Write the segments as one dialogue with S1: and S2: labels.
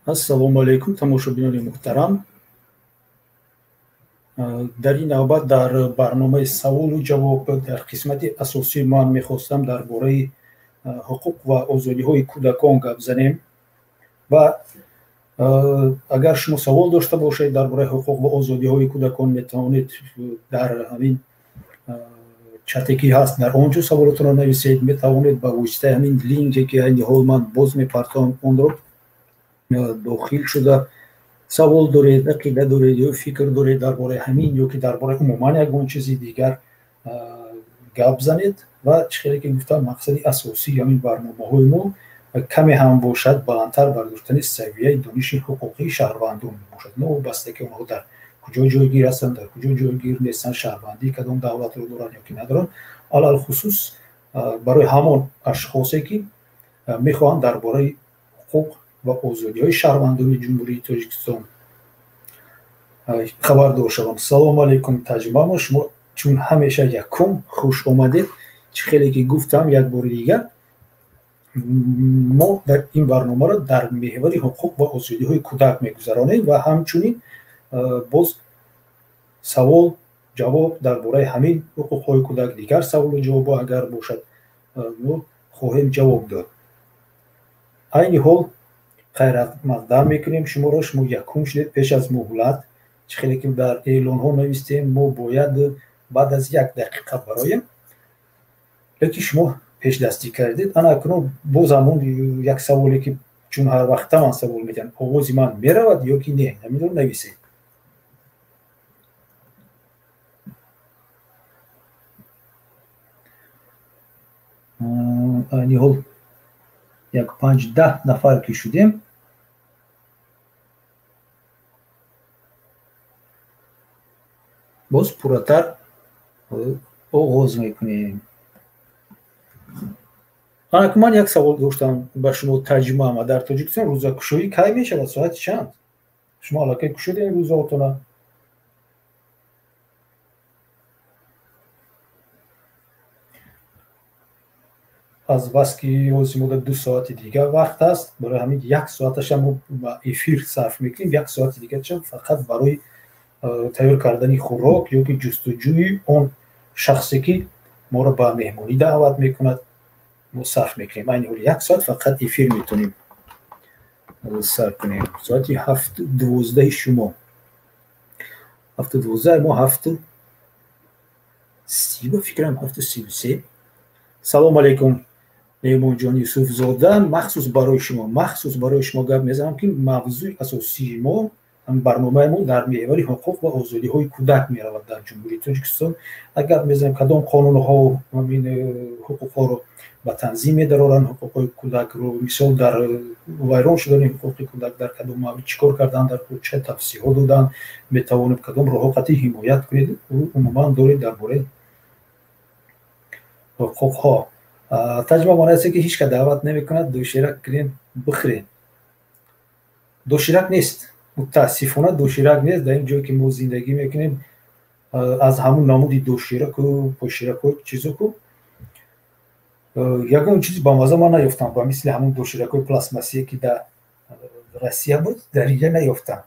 S1: Ассалому алайкум, тамошобинони муҳтарам. Дар ин навбат дар барномаи саволу ҷавоб дар қисмати асосӣ ман мехостам дар бораи ҳуқуқ ва озодиҳои кӯдакон гап занем ва агар шумо савол дошта бошед дар бораи ҳуқуқ ва озодиҳои кӯдакон, метавонед дар ҳамин чате ки ҳаст дар он ҷо саволотонро нависед. Метавонед ба воситаи ҳамин линке ки айни ҳол ман боз мепартоам, онро дохил шуда савол доред, ақида доред ё фикр доред дар бораи ҳамин ё ки дар бораи умуман ягон чизи дигар гап занед. Ва чӣ хеле ки гуфтам, мақсади асосии ҳамин барномаҳои мо каме ҳам бошад баландтар бардоштани савияи дониши ҳуқуқии шаҳрвандон мебошад, новобаста ки онҳо дар куҷо ҷойгир ҳастанд, дар куҷо ҷойгир нестанд, шаҳрвандии кадом давлатро доранд ё ки надоранд. Алалхусус барои ҳамон ашхосе ки мехоҳанд дар бораи ҳуқуқ ва озодиҳои шаҳрвандони Ҷумҳурии Тоҷикистон хабардор шаванд. Салому алайкум, Таҷмамо, шумо чун ҳамеша якум хуш омадед. Чӣ хеле ки гуфтам, як бори дигар мо дар ин барномаро дар меҳвари ҳуқуқ ва озодиҳои кӯдак мегузаронем ва ҳамчунин боз савол ҷавоб дар бораи ҳамин ҳуқуқҳои кӯдак, дигар саволу ҷавобҳо агар бошад, мо хоҳем ҷавоб дод. Айни ҳол хайрмақдам мекунем шуморо. Шумо якум шудед пеш аз муҳлат. Чӣ хеле ки дар эълонҳо навистем, мо бояд баъд аз як дақиқа бароем, лекин шумо пешдастӣ кардед. Ана акнун боз ҳамон як саволе ки чун ҳар вақта ман савол медиҳам, овози ман меравад ё ки не, ҳаминро нависед. Айни ҳол як 5-10 нафар ки шудем, боз пурратар оғоз мекунем. Анаку ман як савол доштам ба шумо, Таҷмама. Дар Тоҷикистон рӯзакушоӣ кай мешавад, соати чанд? Шумо аллакай кушодем рӯзаотона? Аз баски ҳозир мода 2 соати дигар вақт аст, барои ҳамин як соаташа мо ба эфир сарф мекунем, як соати дигарша фақат барои тайёр кардани хӯрок ё ки ҷустуҷӯи он шахсе ки моро ба меҳмонӣ даъват мекунад мо сарф мекунем. Айни ҳол як соат фақат эфир метавонем сар кунем. Соати 7:12 шумо, 7:12, мо 7:30 ба фикрам, 7:33. Салому алайкум, Меҳмонҷон Юсуфзода. Махсус барои шумо, махсус барои шумо гап мезанам ки мавзӯи асосии мо, барномаи мо дар меҳвари ҳуқуқ ва озодиҳои кӯдак меравад дар Ҷумҳурии Тоҷикистон. Агар мезанем кадом қонунҳо ҳамин ҳуқуқҳоро ба танзим медароранд, ҳуқуқҳои кӯдакро, мисол дар вайрон шудани ҳуқуқи кӯдак дар кадом маврид чӣ кор кардан, дар чӣ тавсияҳо додан метавонем, кадом роҳҳо қатъи ҳимоят кунед, умуман доред дар бораи ҳуқуқҳо. Таҷриба маънояст ки ҳеч кас даъват намекунад доширак кунем бихӯрем. Доширак нест, мутаассифона доширак нест. Дар ин ҷое ки мо зиндагӣ мекунем, аз ҳамун намуди дошираку пошираку чизоку ягон чизи бамаза ман наёфтам. Ба мисли ҳамун доширакҳои пластмассие ки дар Россия буд, дар инҷа наёфтам.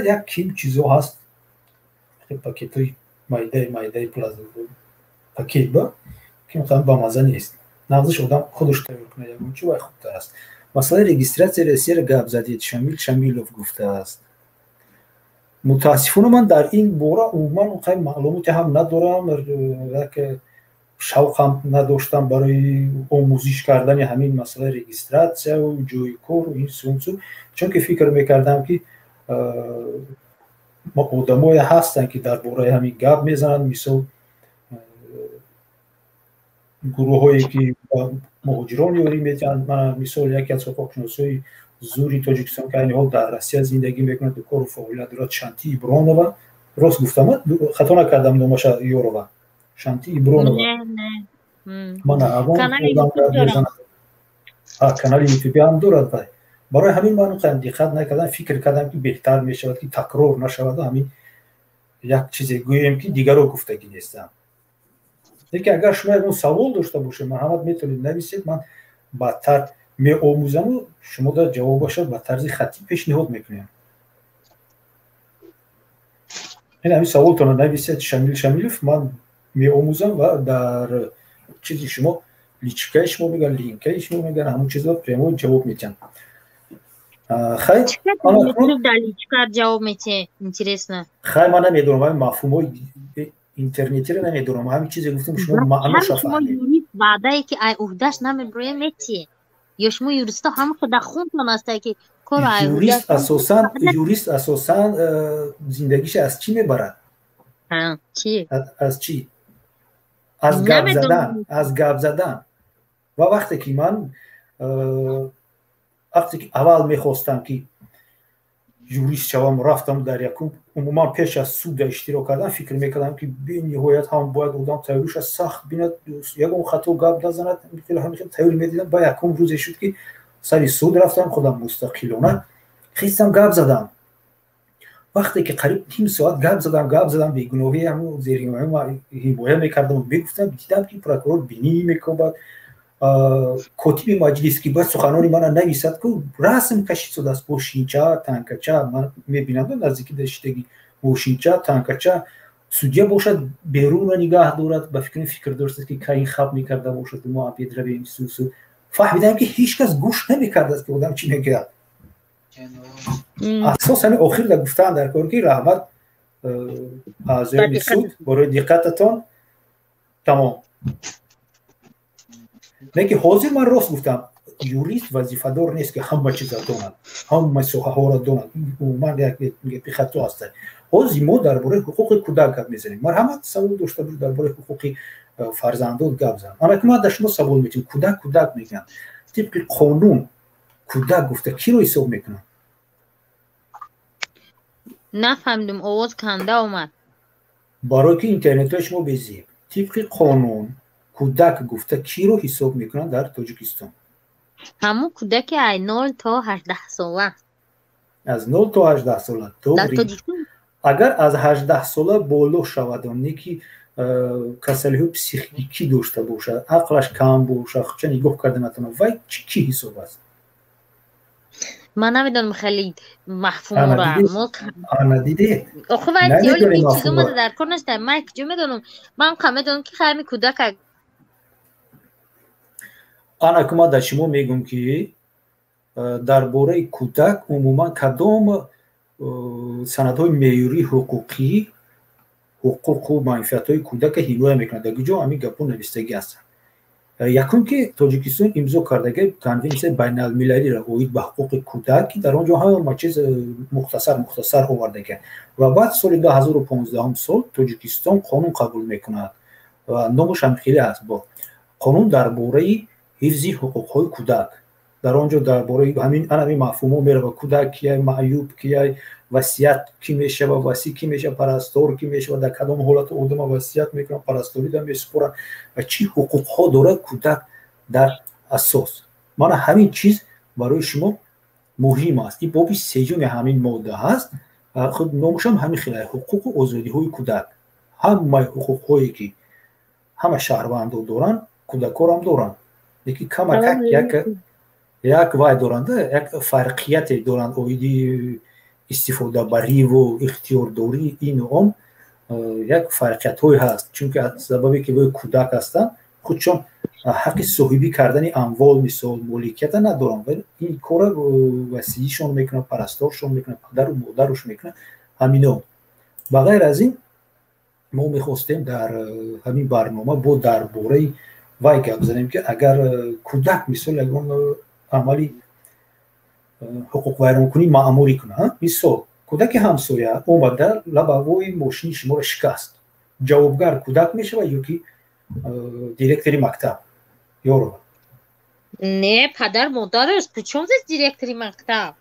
S1: Як ким чизо ҳаст, пакетҳои майдаи майдаи пакет ба ки бамаза нест. Нағзиш одам худаш тайёр кунад ягон чи, вай хубтар аст. Масъалаи регистратсияи Россияро гап задед, Шамил Шамилов гуфтааст. Мутаассифона ман дар ин бора умуман он маълумоте ҳам надорам, як шавқам надоштам барои омӯзиш кардани ҳамин масъалаи регистратсияву ҷои кору ин сунсу, чунки фикр мекардам ки одамое ҳастанд ки дар бораи ҳамин гап мезананд, мисол гурӯҳҳое ки муҳоҷирон ёрӣ медиҳанд. Мана мисол яке аз ҳуқуқшиносои зури Тоҷикистон ки айни ҳол дар Россия зиндагӣ мекунад, кору фаъолият дорад, Шанти Ибронова. Рост гуфтам, хато накардам номаша? Ёрова, Шанти Ибронова. Мана канали ютуби ҳам дорад. Вай барои ҳамин ман диққат накардам, фикр кардам ки беҳтар мешавад ки такрор нашавад, ҳамин як чизе гӯем ки дигаро гуфтагӣ нестанд. Лекин агар шумо ягон савол дошта бошед, марҳамат, метавонед нависед, ман баъдтар Меомӯзаму шумо дар ҷавобаша ба тарзи хаттӣ пешниҳод мекунем. Ин ҳамин саволтонро нависед, Шамил Шамилов, ман меомӯзам ва дар чизи шумо, личкаи шумо мегӯянд, линкаи шумо мегӯянд, ҳамон чизро прямо ҷавоб медиҳам. Хай,
S2: ҷавоб метиҳ, интересно.
S1: Хай, ман намедонам, ҳамин мафҳумҳои интернетиро намедонам, ҳамин чизе гуфтам, шумо маъноша фаҳмед.
S2: Ваъдае ки ай уҳдаш намеброя метиҳ. Ё шумо юристҳо ҳама дар хунтон ҳастае ки кор
S1: юрист асосан, юрист асосан зиндагиша аз чӣ мебарад?
S2: Чӣ?
S1: Аз чӣ? Аз гап задан, аз гап задан. Ва вақте ки ман вақте ки аввал мехостам ки юрист шавам, рафтам дар якум, умуман пеш аз суда иштирок кардан фикр мекардам, ки бениҳоят ҳам бояд одам тайёриша сахт бинад, ягон хато гап назанад, тайёр медидам. Ба якум рӯзе шуд, ки сари суд рафтам, худам мустақилона хестам, гап задам. Вақте ки қариб ним соат гап задам, гап задам, бегуноҳӣ ҳамун зерҳимоя мекардам, мегуфтам, дидам, ки прокурор бинӣ мекобад, котиби маҷлис, ки бояд суханони мана нависад, ку расм кашид шудааст, бошинча танкача ман мебинам, наздики даштаги бошинча танкача. Судья бошад, берунро нигаҳ дорад, ба фикри фикр доштааст, ки кай ин хаб мекарда бошад, мо обед равем. Сусу фаҳмидам, ки ҳеҷ кас гӯш намекардааст, ки одам чӣ мегӯяд. Асосан охир да гуфтаам дар кор, ки раҳмат, аъзоёни суд, барои диққататон, тамом. Не ки ҳозир ман рост гуфтам, юрист вазифадор нест, ки ҳама чиза донад, ҳама соҳаҳоро донад. Умуман як гапи хато аст. Ҳозир мо дар бораи ҳуқуқи кӯдак гап мезанем. Марҳамат, савол дошта бошед, дар бораи ҳуқуқи фарзандон гап зан. Анаки ман дар шумо савол метиҳам: кӯдак, кӯдак мегӯянд, тибқи қонун кӯдак гуфта киро ҳисоб мекунанд?
S2: Нафаҳмидум, овоз канда омад.
S1: Барои ки интернетҳои шумо безеб. Тибқи қонун кӯдак гуфта киро ҳисоб мекунанд дар Тоҷикистон?
S2: Ҳамун кӯдаки ай 0 то 18 сола.
S1: Аз 0 то 18 сола. Агар аз 18 сола боло шавад, оне ки касалиҳои психикӣ дошта бошад, ақлаш кам бошад, худша нигоҳ карда натавонад, вай чӣ ҳисоб аст?
S2: Ман намедонам хеле мафҳумро.
S1: Ана, дидед?
S2: Охи вай чизомада дар кор нашта, ман куҷо медонам? Ман қа медонам, ки хайми кӯдак.
S1: Ана ку ман дар шумо мегӯм, ки дар бораи кӯдак умуман кадом санадҳои меъёрии ҳуқуқӣ ҳуқуқу манфиатҳои кӯдака ҳимоя мекунад, дар куҷо ҳамин гапҳо навистагӣ ҳастанд. Якум, ки Тоҷикистон имзо кардаги конвенсияи байналмилалиро оид ба ҳуқуқи кӯдак, ки дар он ҷо ҳама чиз мухтасар мухтасар овардагианд. Ва баъд соли 2015 сол Тоҷикистон қонун қабул мекунад ва номаш ҳам хеле аст, бо қонун дар бораи ҳифзи ҳуқуқҳои кӯдак. Дар он ҷо дар бораи ҳамин ҳамин мафҳумҳо меравад: кӯдак кияй, маъюб кияй, васият кӣ мешава, васӣ кӣ мешава, парастор кӣ мешава, дар кадом ҳолат одама васият мекунанд, парасторида месупоранд ва чӣ ҳуқуқҳо дорад кӯдак дар асос. Мана ҳамин чиз барои шумо муҳим аст. Ин боби сеюми ҳамин модда ҳаст, худ номушам ҳамин хела: ҳуқуқу озодиҳои кӯдак. Ҳамаи ҳуқуқҳое ки ҳама шаҳрвандо доранд, кӯдакорам доранд, лекин камакак як вай доранд, як фарқияте доранд оиди истифодабариву ихтиёрдорӣ, ину он як фарқиятҳое ҳаст, чунки аз сабабе ки вой кӯдак ҳастанд, худшон ҳаққи соҳибӣ кардани амвол, мисол моликията надоранд. Ин кора васиишон мекунад, парасторшон мекунад, падару модаруш мекунад, ҳамино. Ба ғайр аз ин мо мехостем дар ҳамин барнома бо дар бораи вай гап занем, ки агар кӯдак мисол ягон амали ҳуқуқвайронкунӣ маъмурӣ кунад, мисол кӯдаки ҳамсоя омада лобовои мошини шуморо шикаст, ҷавобгар кӯдак мешавад ё ки директори мактаб ёрова?
S2: Не, падар модараш. Причём здесь директори мактаб?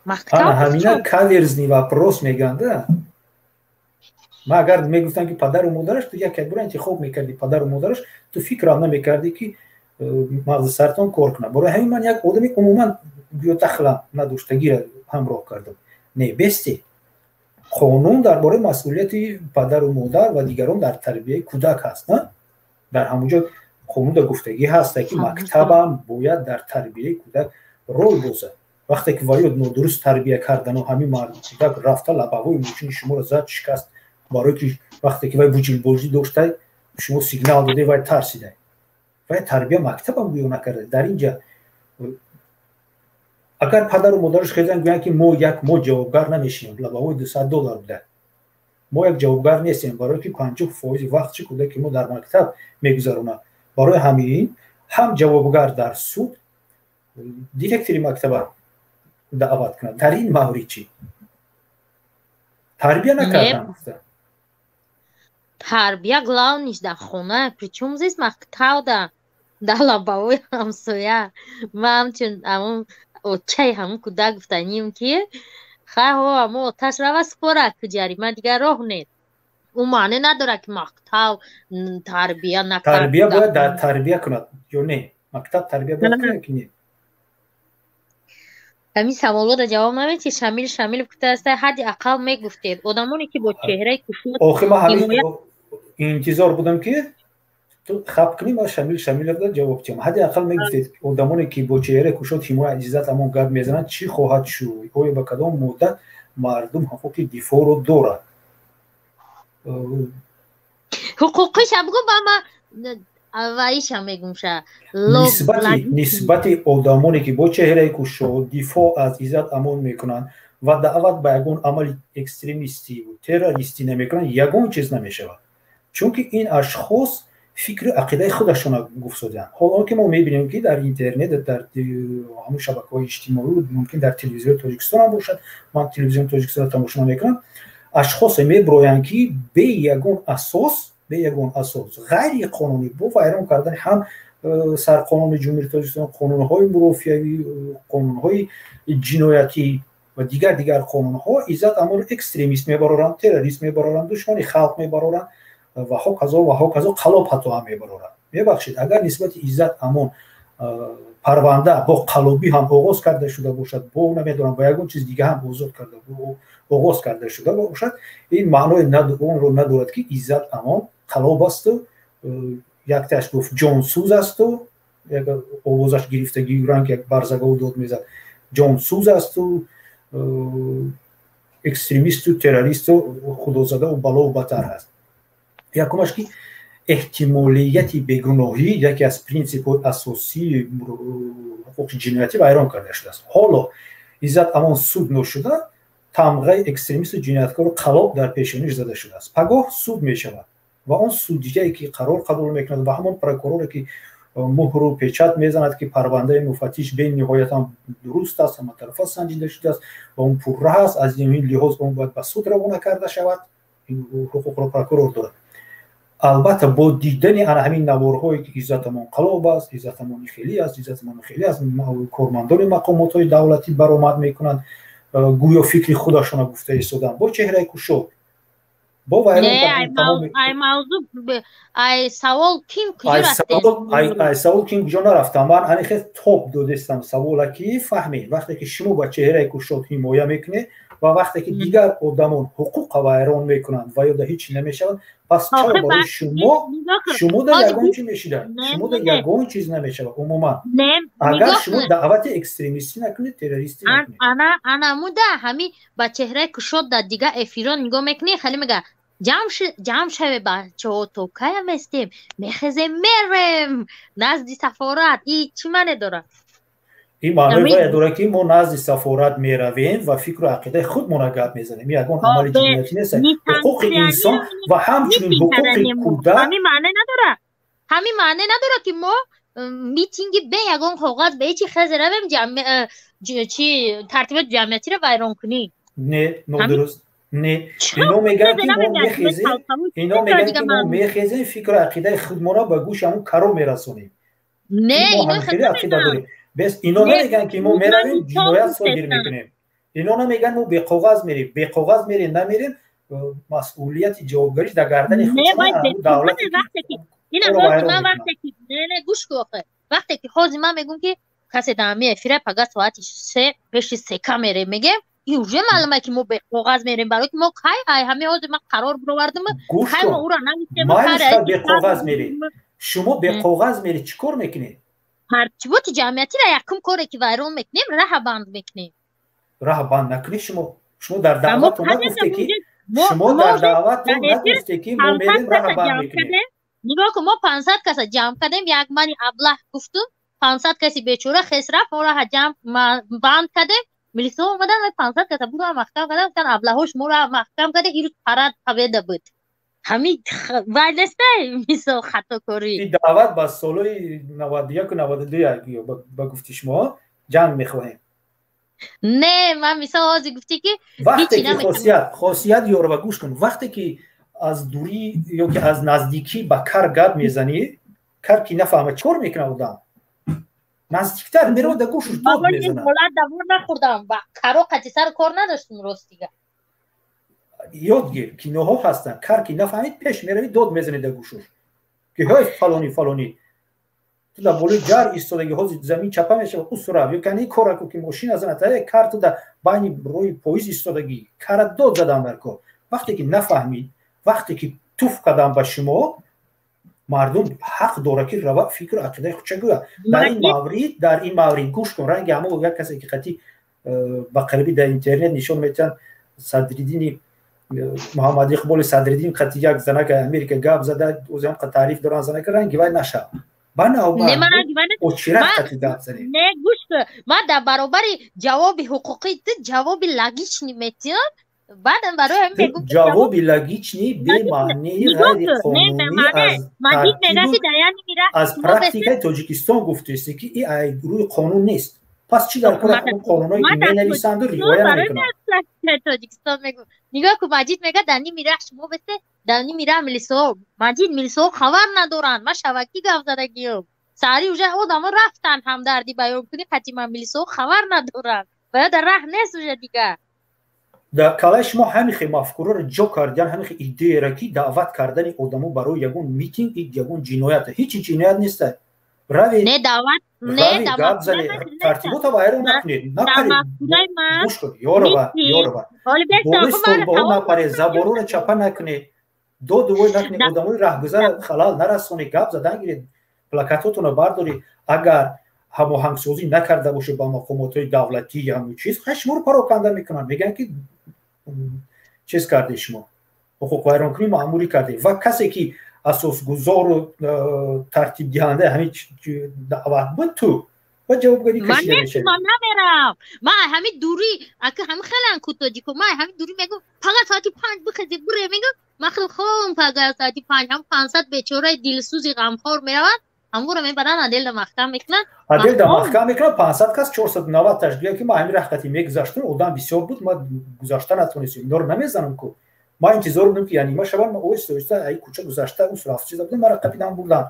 S1: Мактаб ҳамина каверзный вопрос мегӯянд. Ма агар мегуфтам, ки падару модараш, ту як якбора интихоб мекардӣ падару модараш, ту фикрам намекардӣ, ки мағзи сартон кор кунад. Барои ҳамин ман як одами умуман гӯё дахла надоштагиро ҳамроҳ кардам. Не бести қонун дар бораи масъулияти падару модар ва дигарон дар тарбияи кӯдак ҳаст, дар ҳамон ҷо Қонунда гуфтагӣ ҳаста, ки мактабам бояд дар тарбияи кӯдак рол бозад. Вақте ки ваё нодуруст тарбия кардану ҳамин кӯдак рафта лабаҳои мошини шуморо зад, шикаст, барое ки вақте ки вай буҷилбозӣ дошта, шумо сигнал доде, вай тарсида, вай тарбия мактабам гӯё накарда. Дар ин ҷа агар падару модараш хезан гӯянд, ки мо як мо ҷавобгар намешинем, лабаҳои 200 доллар буда, мо як ҷавобгар нестем, барое ки 50 фоизи вақтчи кӯдаки мо дар мактаб мегузаронад, барои ҳамин ҳам ҷавобгар дар суд директори мактаба даъват кунад. Дар ин маврид чӣ тарбия накардан гуфта?
S2: Тарбия главный ш дар хона. Причём здесь мактабда дар лабаҳои ҳамсоя? Ман ҳамчун ҳамун очаи ҳамун кӯдак гуфтаним, ки хай, ҳо, ҳамун оташ рава, спора ку, ҷарима, дигар роҳ нест. Ӯ маъне надорад, ки мактаб тарбия накард.
S1: Тарбия бояд дар тарбия кунад ё не? Мактаб тарбия бояд кунад ки не?
S2: Ҳамин саволода ҷавоб наметӣ. Шамил Шамил гуфтааста, ҳадди ақал мегуфтед, одамоне ки бо чеҳраи кушод
S1: Охи, ман ҳамин интизор будам, ки ту хаб кунӣ, ма Шамил Шамиловда ҷавоб диҳам. Ҳадди ақал мегуфтед, одамоне ки бо чеҳраи кушод ҳимоя Иззат Амон гап мезананд, чӣ хоҳад шуд? Оё ба кадом муддат мардум ҳуқуқи дифоъро дорад?
S2: Ҳуқуқиша бугу ба ма, ваиша мегумша.
S1: Нисбати одамоне ки бо чеҳраи кушод дифоъ аз Иззат Амон мекунанд ва даъват ба ягон амали экстремистиву террористӣ намекунанд, ягон чиз намешавад, чунки ин ашхос фикру ақидаи худашона гуфтодианд. Ҳол он ки мо мебинем, ки дар интернет, дар ҳамун шабакаҳои иҷтимоӣ, мумкин дар телевизиони Тоҷикистон ҳам бошад, ман телевизиони Тоҷикистонро тамошо намекунам, ашхосе меброянд, ки бе ягон асос, ғайриқонунӣ, бо вайрон кардани ҳам сарқонуни Ҷумҳурии Тоҷикистон, қонунҳои мурофиавӣ, қонунҳои ҷиноятӣ ва дигар қонунҳо, Иззат Амонро экстремист мебароранд, террорист мебароранд, душмани халқ мебароранд ва ҳоказо ва ҳоказо, қалоб ҳатто ҳам мебароранд. Мебахшед, агар нисбати Иззат Амон парванда бо қалобӣ ҳам оғоз карда шуда бошад, бо намедонам, ба ягон чиз дига ҳам озод карда оғоз карда шуда бошад, ин маънои онро надорад, ки Иззат Амон қалоб асту якташ гуфт, ҷонсӯз асту овозаш гирифтагӣ ранг як барзагов дод мезад, ҷонсӯз асту экстремисту террористу худозадаву балову батар ҳаст. Якумаш, ки эҳтимолияти бегуноҳӣ, яке аз принсипҳои асосии ҳуқуқи ҷиноятӣ, вайрон карда шудааст. Ҳоло Иззат Амон суд ношуда, тамғаи экстремисту ҷинояткору қалоб дар пешониш зада шудааст. Пагоҳ суд мешавад ва он судяе ки қарор қабул мекунад ва ҳамон прокуроре ки муҳру печат мезанад, ки парвандаи муфаттиш бениҳоятам дуруст аст, ҳаматарафа санҷида шудааст ва он пурра аст, аз ин лиҳоз он бояд ба суд равона карда шавад, ин ҳуқуқро прокурор дорад. Албатта, бо дидани ана ҳамин наворҳое, ки Иззат Амон қалоб аст, Иззат Амон хелӣ аст, Иззат Амон хелӣ аст, кормандони мақомотҳои давлатӣ баромад мекунанд, гӯё фикри худашона гуфта истоданд бо чеҳраи кушод, бо вайрон
S2: Ай савол ким
S1: Ай савол ким куҷо нарафтам. Ман ани хел тоб додестам савола, ки фаҳмед, вақте ки шумо ба чеҳраи кушод ҳимоя мекунед ва вақте ки дигар одамон ҳуқуқа вайрон мекунанд ва ё да ҳеҷ намешавад, пас чаро барои шумо да ягон чи мешида? Шумо да ягон чиз намешавад умуман, агар шумо даъвати экстремистӣ накунед, террористӣ накунед.
S2: Анамуда ҳами ба чеҳраи кушод дар дигар эфирон нигоҳ мекунӣ, хеле мега: «Ҷамъ шаве, бачаҳо, то кая местем? Мехезем, мерем назди сафорат». И чӣ маъне дорад?
S1: Ин маънои вая дорад, ки мо назди сафорат меравем ва фикру ақидаи худмона гап мезанем. Ягон амали ҷиноятӣ нест. Ҳуқуқи инсон ва ҳамчунин ҳуқуқи кӯдак.
S2: Ҳамин маъне надорад, ҳамин маъне надорад, ки мо митинги бе ягон коғаз, бе ҳечи хезе равем, чи тартиботи ҷамъиятиро вайрон кунӣ.
S1: Не, нодуруст. Не, ино мегӯянд, ки мо мехезем, ино мегӯянд, ки мо мехезем, фикру ақидаи худмонро ба гӯши ҳамун каро мерасонем.
S2: Не.
S1: Ино ақида дорем. Бес ино намегӯянд, ки мо меравем, ҷиноят содир мекунем. Ино намегӯянд, мо беқоғаз мерем. Беқоғаз мерем, намерем, масъулияти ҷавобгариш дар гардани
S2: давлати. Гӯш ку охе, вақте ки ҳозир ман мегӯм, ки касе дар ҳами эфира пага соати 3 пеши сека мерем, мегем, ин уже маълума, ки мо беқоғаз мерем, барои ки мо кай ай ҳами ҳозир ман қарор бировардим, кай мо ӯро
S1: навистем? Беқоғаз мерем. Шумо беқоғаз меред, чӣ кор мекунед?
S2: Тартиботи ҷамъиятиро якум коре ки вайрон мекунем, раҳа банд мекунем.
S1: Раҳа банд накунед шумо. Шумо дар даъватон нагуфте ки, шумо дар даъватон нагуфте ки мо мерем, раҳа банд мекунем.
S2: Нигоҳ кун, мо 500 каса ҷамъ кардем, як мани аблаҳ гуфтум, 500 каси бечора хес рафт, мо раҳа ҷамъ банд кардем, милисаҳо омадан, 500 каса бура маҳкам кардам, гуфтан аблаҳо шуморо маҳкам кардем, ирӯз парад победа буд. Ҳамин вай нестай, мисол, хатокорӣ.
S1: Ин даъват ба солҳои 91-у 92 ба гуфти шумо ҷанг мехоҳем.
S2: Не, ман мисол ҳозир гуфтӣ ки
S1: вақте ки хосият ёрова, гӯш кун, вақте ки аз дурӣ ё ки аз наздикӣ ба кар гап мезанӣ, кар ки нафаҳмад, чӣ кор мекунад? Одам наздиктар меравад, да гӯшуш дод мезанад.
S2: Ҳолат давор нахӯрдам, ба каро қати сару кор надоштум, ростига.
S1: Ёд гир, киноҳо ҳастанд. Кар ки нафаҳмид, пеш меравӣ, дод мезанӣ да гӯшуш, ки ҳой, фалонӣ, фалонӣ, ту дар болои ҷар истодагӣ, ҳозир замин чапа мешавад, усурав ё кани кораку ки мошина занад, кар ту дар байни роҳи поиз истодагӣ, кара дод задан дар кор. Вақте ки нафаҳмид, вақте ки туф кардам ба шумо, мардум ҳақ дорад ки рава, фикру ақидаи худша гӯяд. Дар ин маврид гӯш кун, ранги ҳамо як касе ки қати ба қарибӣ дар интернет нишон метиҳанд, Садриддини Муҳаммад Иқболи Садриддин қати як занака Америка гап зада, озам таъриф доранд занака, ранги вай нашав. Ба навбат очират қати гап занед.
S2: Не, гӯш кун, ман дар баробари ҷавоби ҳуқуқӣ ту ҷавоби логичный метиҳам, баъдам барои ҳамин мегӯм.
S1: Ҷавоби логичный бемаънии ғайриқонунӣ аз практикаи Тоҷикистон гуфтесӣ, ки и рӯи қонун нест. Пас чӣ дар кор қонунҳое ки менависанду риоя намекунанд?
S2: Тоҷикистон мегӯ, нигоҳ кун, Маҷид мега, дар ними раҳ шумо бесе, дар ними раҳ милисаҳо. Маҷид, милисаҳо хабар надоранд, ман шавакӣ гап задагиём, саҳари уже одамо рафтан, ҳамдардӣ баён кунӣ қати ман, милисаҳо хабар надоранд ва ё дар раҳ нест уже дигар.
S1: Дар калаи шумо ҳамин хел мафкураро ҷо кардан, ҳамин хел идеяро, ки даъват кардани одамо барои ягон митинг ягон ҷиноят. Ҳечи ҷиноят неста. Рави,
S2: не, даъват не.
S1: Гап зане, тартибота вайрон накунед, напаред. Гӯш кун, ёрова, ёрова, болои столбаҳо напаред, заборора чапа накунед, доду вой накунед, одамои раҳгузара халал нарасонед, гап задан гиред, плакатотонро бардоред. Агар ҳамоҳангсозӣ накарда бошед ба мақомотҳои давлатӣ, ҳамун чиз, хай, шуморо пароканда мекунанд, мегӯянд ки чиз карде, шумо ҳуқуқвайронкунӣ маъмурӣ карде, ва касе ки асосгузору тартибдиҳандаи ҳамин даъват буд, ту ва ҷавобгарӣ кашида мешавӣ.
S2: Ман намерам, ман ҳамин дурӣ, ака, ҳамин хелан ку тоҷико, ман ҳамин дурӣ мегӯм, фақат соати 5 бихези, буре, мегӯм, ман хел хом, пага соати 5 ҳам 500 бечораи дилсӯзи ғамхор мераванд, ҳамвора мебаранд, аделда маҳкам мекунанд.
S1: Аделда маҳкам мекунанд 500 кас, 490 таш гӯяд ки ман ҳамин раҳқати мегузаштам, одам бисёр буд, ман гузашта натонистем. Инҳоро намезанам ку, ман интизор будам ки янима шаванд, ман оҳиста оҳиста ай кӯча гузашта, ус рафт, чиза будам, мара қапидан бурдан.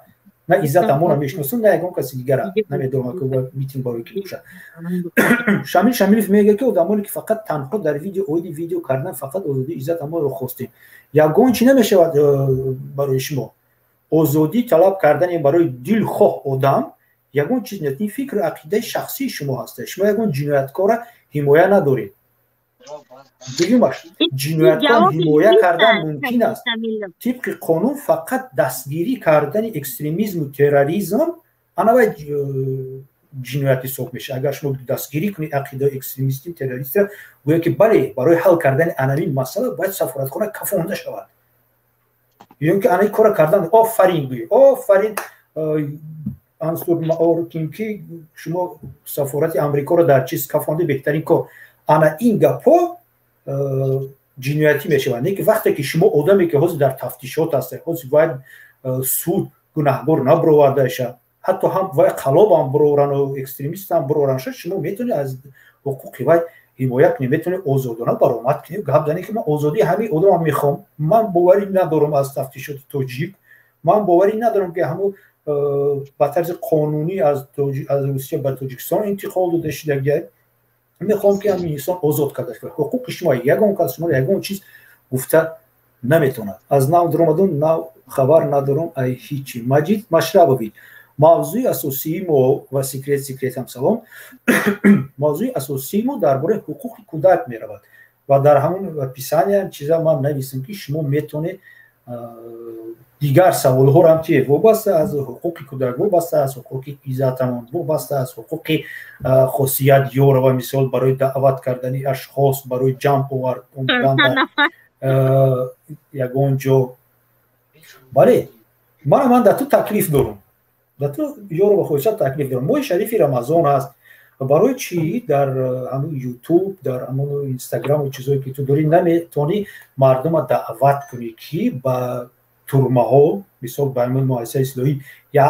S1: На Иззат Амонро мешиносам, на ягон каси дигара намедонам ки митинг барои ки бошад. Шамил Шамилов мегӯяд ки одамоне ки фақат танҳо дар видео оиди видео кардан, фақат озодии Иззат Амонро хостем. Ягон чӣ намешавад барои шумо. Озодӣ талаб кардани барои дилхоҳ одам ягон чиз нест, ин фикру ақидаи шахсии шумо ҳаста. Шумо ягон ҷинояткорра ҳимоя надоред. Дуюмаш, ҷинояткор ҳимоя кардан мумкин аст тибқи қонун, фақат дастгирӣ кардани экстремизму терроризм, анавай ҷиноят ҳисоб мешавад. Агар шумо дастгирӣ кунед ақидаи экстремистӣ, террористро, гӯя ки бале, барои ҳал кардани анавин масъала бояд сафоратхона кафонда шавад ё ки анаи кора кардан, офарин гӯӣ, офарин, Ансур Маоркин, ки шумо сафорати Амрикоро дар чиз кафонда, беҳтарин кор. Ана ин гапҳо ҷиноятӣ мешаванд. Не ки вақте ки шумо одаме ки ҳозир дар тафтишот ҳаста, ҳозир бояд суд гунаҳгор набуровардаша, ҳатто ҳам вай қалобам бурорану экстремистам буроранша, шумо метавонед аз ҳуқуқи вай ҳимоя кунед, метавонед озодона баромад кунед, гап занед ки ман озодии ҳамин одамам мехоҳам, ман боварӣ надорам аз тафтишоти тоҷик, ман боварӣ надорам ки ҳамун ба тарзи қонунӣ аз Русия ба Тоҷикистон интиқол дода шудагиай, мехоҳам ки ҳамин инсон озод карда шавад. Ҳуқуқи шумо, ягон кас шуморо ягон чиз гуфта наметавонад. Аз нав дуромадум, нав хабар надорам ай ҳичи. Маҷид Машрабович, мавзӯи асосии мо ва Секрет, Секретам салом. Мавзӯи асосии мо дар бораи ҳуқуқи кӯдак меравад ва дар ҳамон описания чиза ман нависам, ки шумо метавонед. Дигар саволҳоам чи вобаста аз ҳуқуқи кӯдак, вобаста аз ҳуқуқи иззатамон, вобаста аз ҳуқуқи Хосият Ёрова, мисол, барои даъват кардани ашхос, барои ҷамъ овардан ягон ҷо. Бале, ман дар ту таклиф дорам, дар ту, Ёрова Хосият, таклиф дорам. Моҳи шарифи Рамазон аст. Барои чӣ дар ҳамун Ютуб, дар ҳамун Инстаграму чизое ки ту дорӣ, наметавонӣ мардума даъват кунӣ, ки ба турмаҳо, мисол, ба ҳамин муассисаи ислоҳӣ я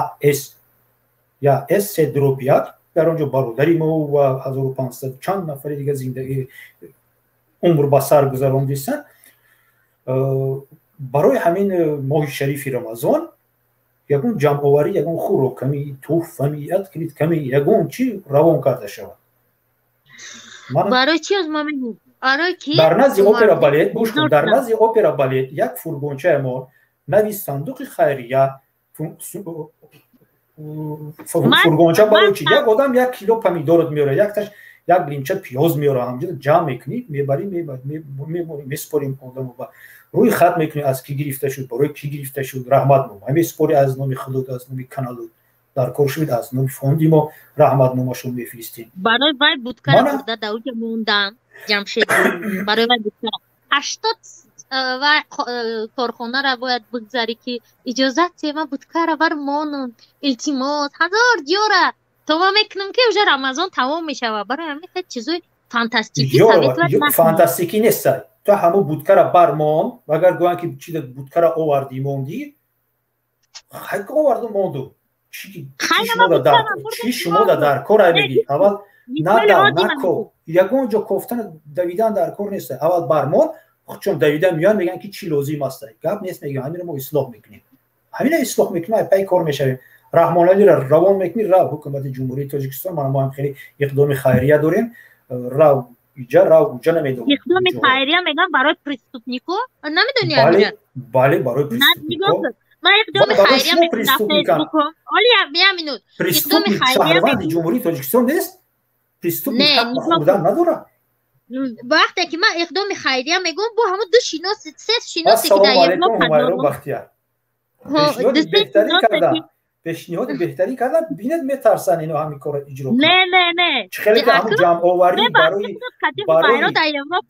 S1: с 3/1, дар он ҷо бародари мо ва 1500 чанд нафари дига зиндагӣ, умр ба сар гузарондистанд, барои ҳамин моҳи шарифи Рамазон ягон ҷамъоварӣ, ягон хӯроками, туҳфами, открытками, ягон чӣ равон карда шавад?
S2: Барои чи? Барои ки
S1: Дар назди опера балет, гӯш кун, дар назди опера балет як фургончаамон нави сандуқи хайрия. Фургонча барои чи? Як одам як кило помидорот меорад, якташ як лимча пиёз меорад, ҳамҷо ҷамъ мекунӣ, мебарӣ, месупорим одамо, рӯи хат мекунӣ, аз кӣ гирифта шуд, барои кӣ гирифта шуд, раҳматнома месупорӣ аз номи худот, аз номи каналу дар кор шуд, аз номи фонди мо раҳматномашон мефиристем.
S2: Барои вай будкара бурда дар уҷа мондан, Ҷамшед, барои вай будкара 80 ва корхонара бояд бигзарӣ, ки иҷозат тема, будкара бар монум, илтимос, ҳазор ҷора то ма мекунам, ки уже Рамазон тамом мешавад. Барои ҳамин хел чизои фантастикӣ.
S1: Фантастикӣ нест. То ҳамун будкара бармон. Агар гӯянд, ки чи будкара овардӣ, мондӣ, хай, оварду монду, чи шумода дар кор ай? Мегӣ, аввал надав, наков, ягон ҷо кофтан, давидан дар кор нест. Аввал бармон, чун давида меоянд, мегӯянд, ки чӣ лозим аст. Гап нест, мегӯям, ҳаминро мо ислоҳ мекунем, ҳамина ислоҳ мекунем, пай кор мешавем. Раҳмоналиро равон мекунӣ, рав ҳукумати Ҷумҳурии Тоҷикистон, мана мо ҳам хеле иқдоми хайрия дорем, рав иҷа, рав уҷа, намедонам.
S2: Иқдоми хайрия мегӯям барои преступнико, намедонӣ?
S1: Бале, барои преступнико.
S2: Ман иқдоми хайрия мекунам. Оли, як минут.
S1: Иқдоми хайрия шаҳрванди Ҷумҳурии Тоҷикистон нест? Преступник ҳақ ба хӯрдан надорад?
S2: Вақте ки ман иқдоми хайрия мегӯям, бо ҳамун ду шинос, се шиносе ки
S1: дар Европа Ҳумайро Бахтияр пешниҳоди беҳтарин кардам, пешниҳоди беҳтарин кардам. Бинед, метарсанд ино ҳамин корро иҷро.
S2: Не, не, не.
S1: Чӣ хеле ки ҳамун ҷамъоварӣ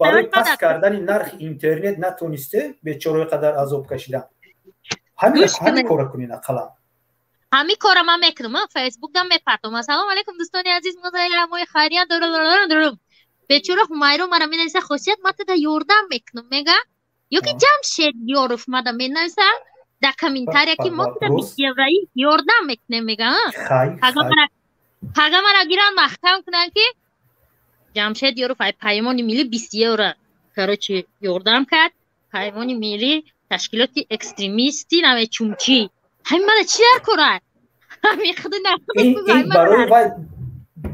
S1: барои паст кардани нархи интернет натонисте, бечораи қадар азоб кашидан, ҳамин корро кунед ақаллан.
S2: Ҳамин кора ман мекунам. Ман Фейсбукдам мепартом: «Ассалому алайкум, дӯстони азиз, мо мои хайрия дорум». Бечора Ҳумайро мара менависа: «Хосият, ман тада ёрдам мекунам», мега. Ё ки Ҷамшед Ёров мада менависа дар комментария, ки мо туда 20 евроӣ ёрдам мекунем, мега. Пага мара гиранд, маҳкам кунанд, ки Ҷамшед Ёров ай Паймони Миллӣ 20 евро, короче, ёрдам кард, Паймони Миллӣ ташкилоти экстремистӣ, намечумчӣ. Ҳамин мана чӣ дар кора? Ҳамин худи
S1: Барои вай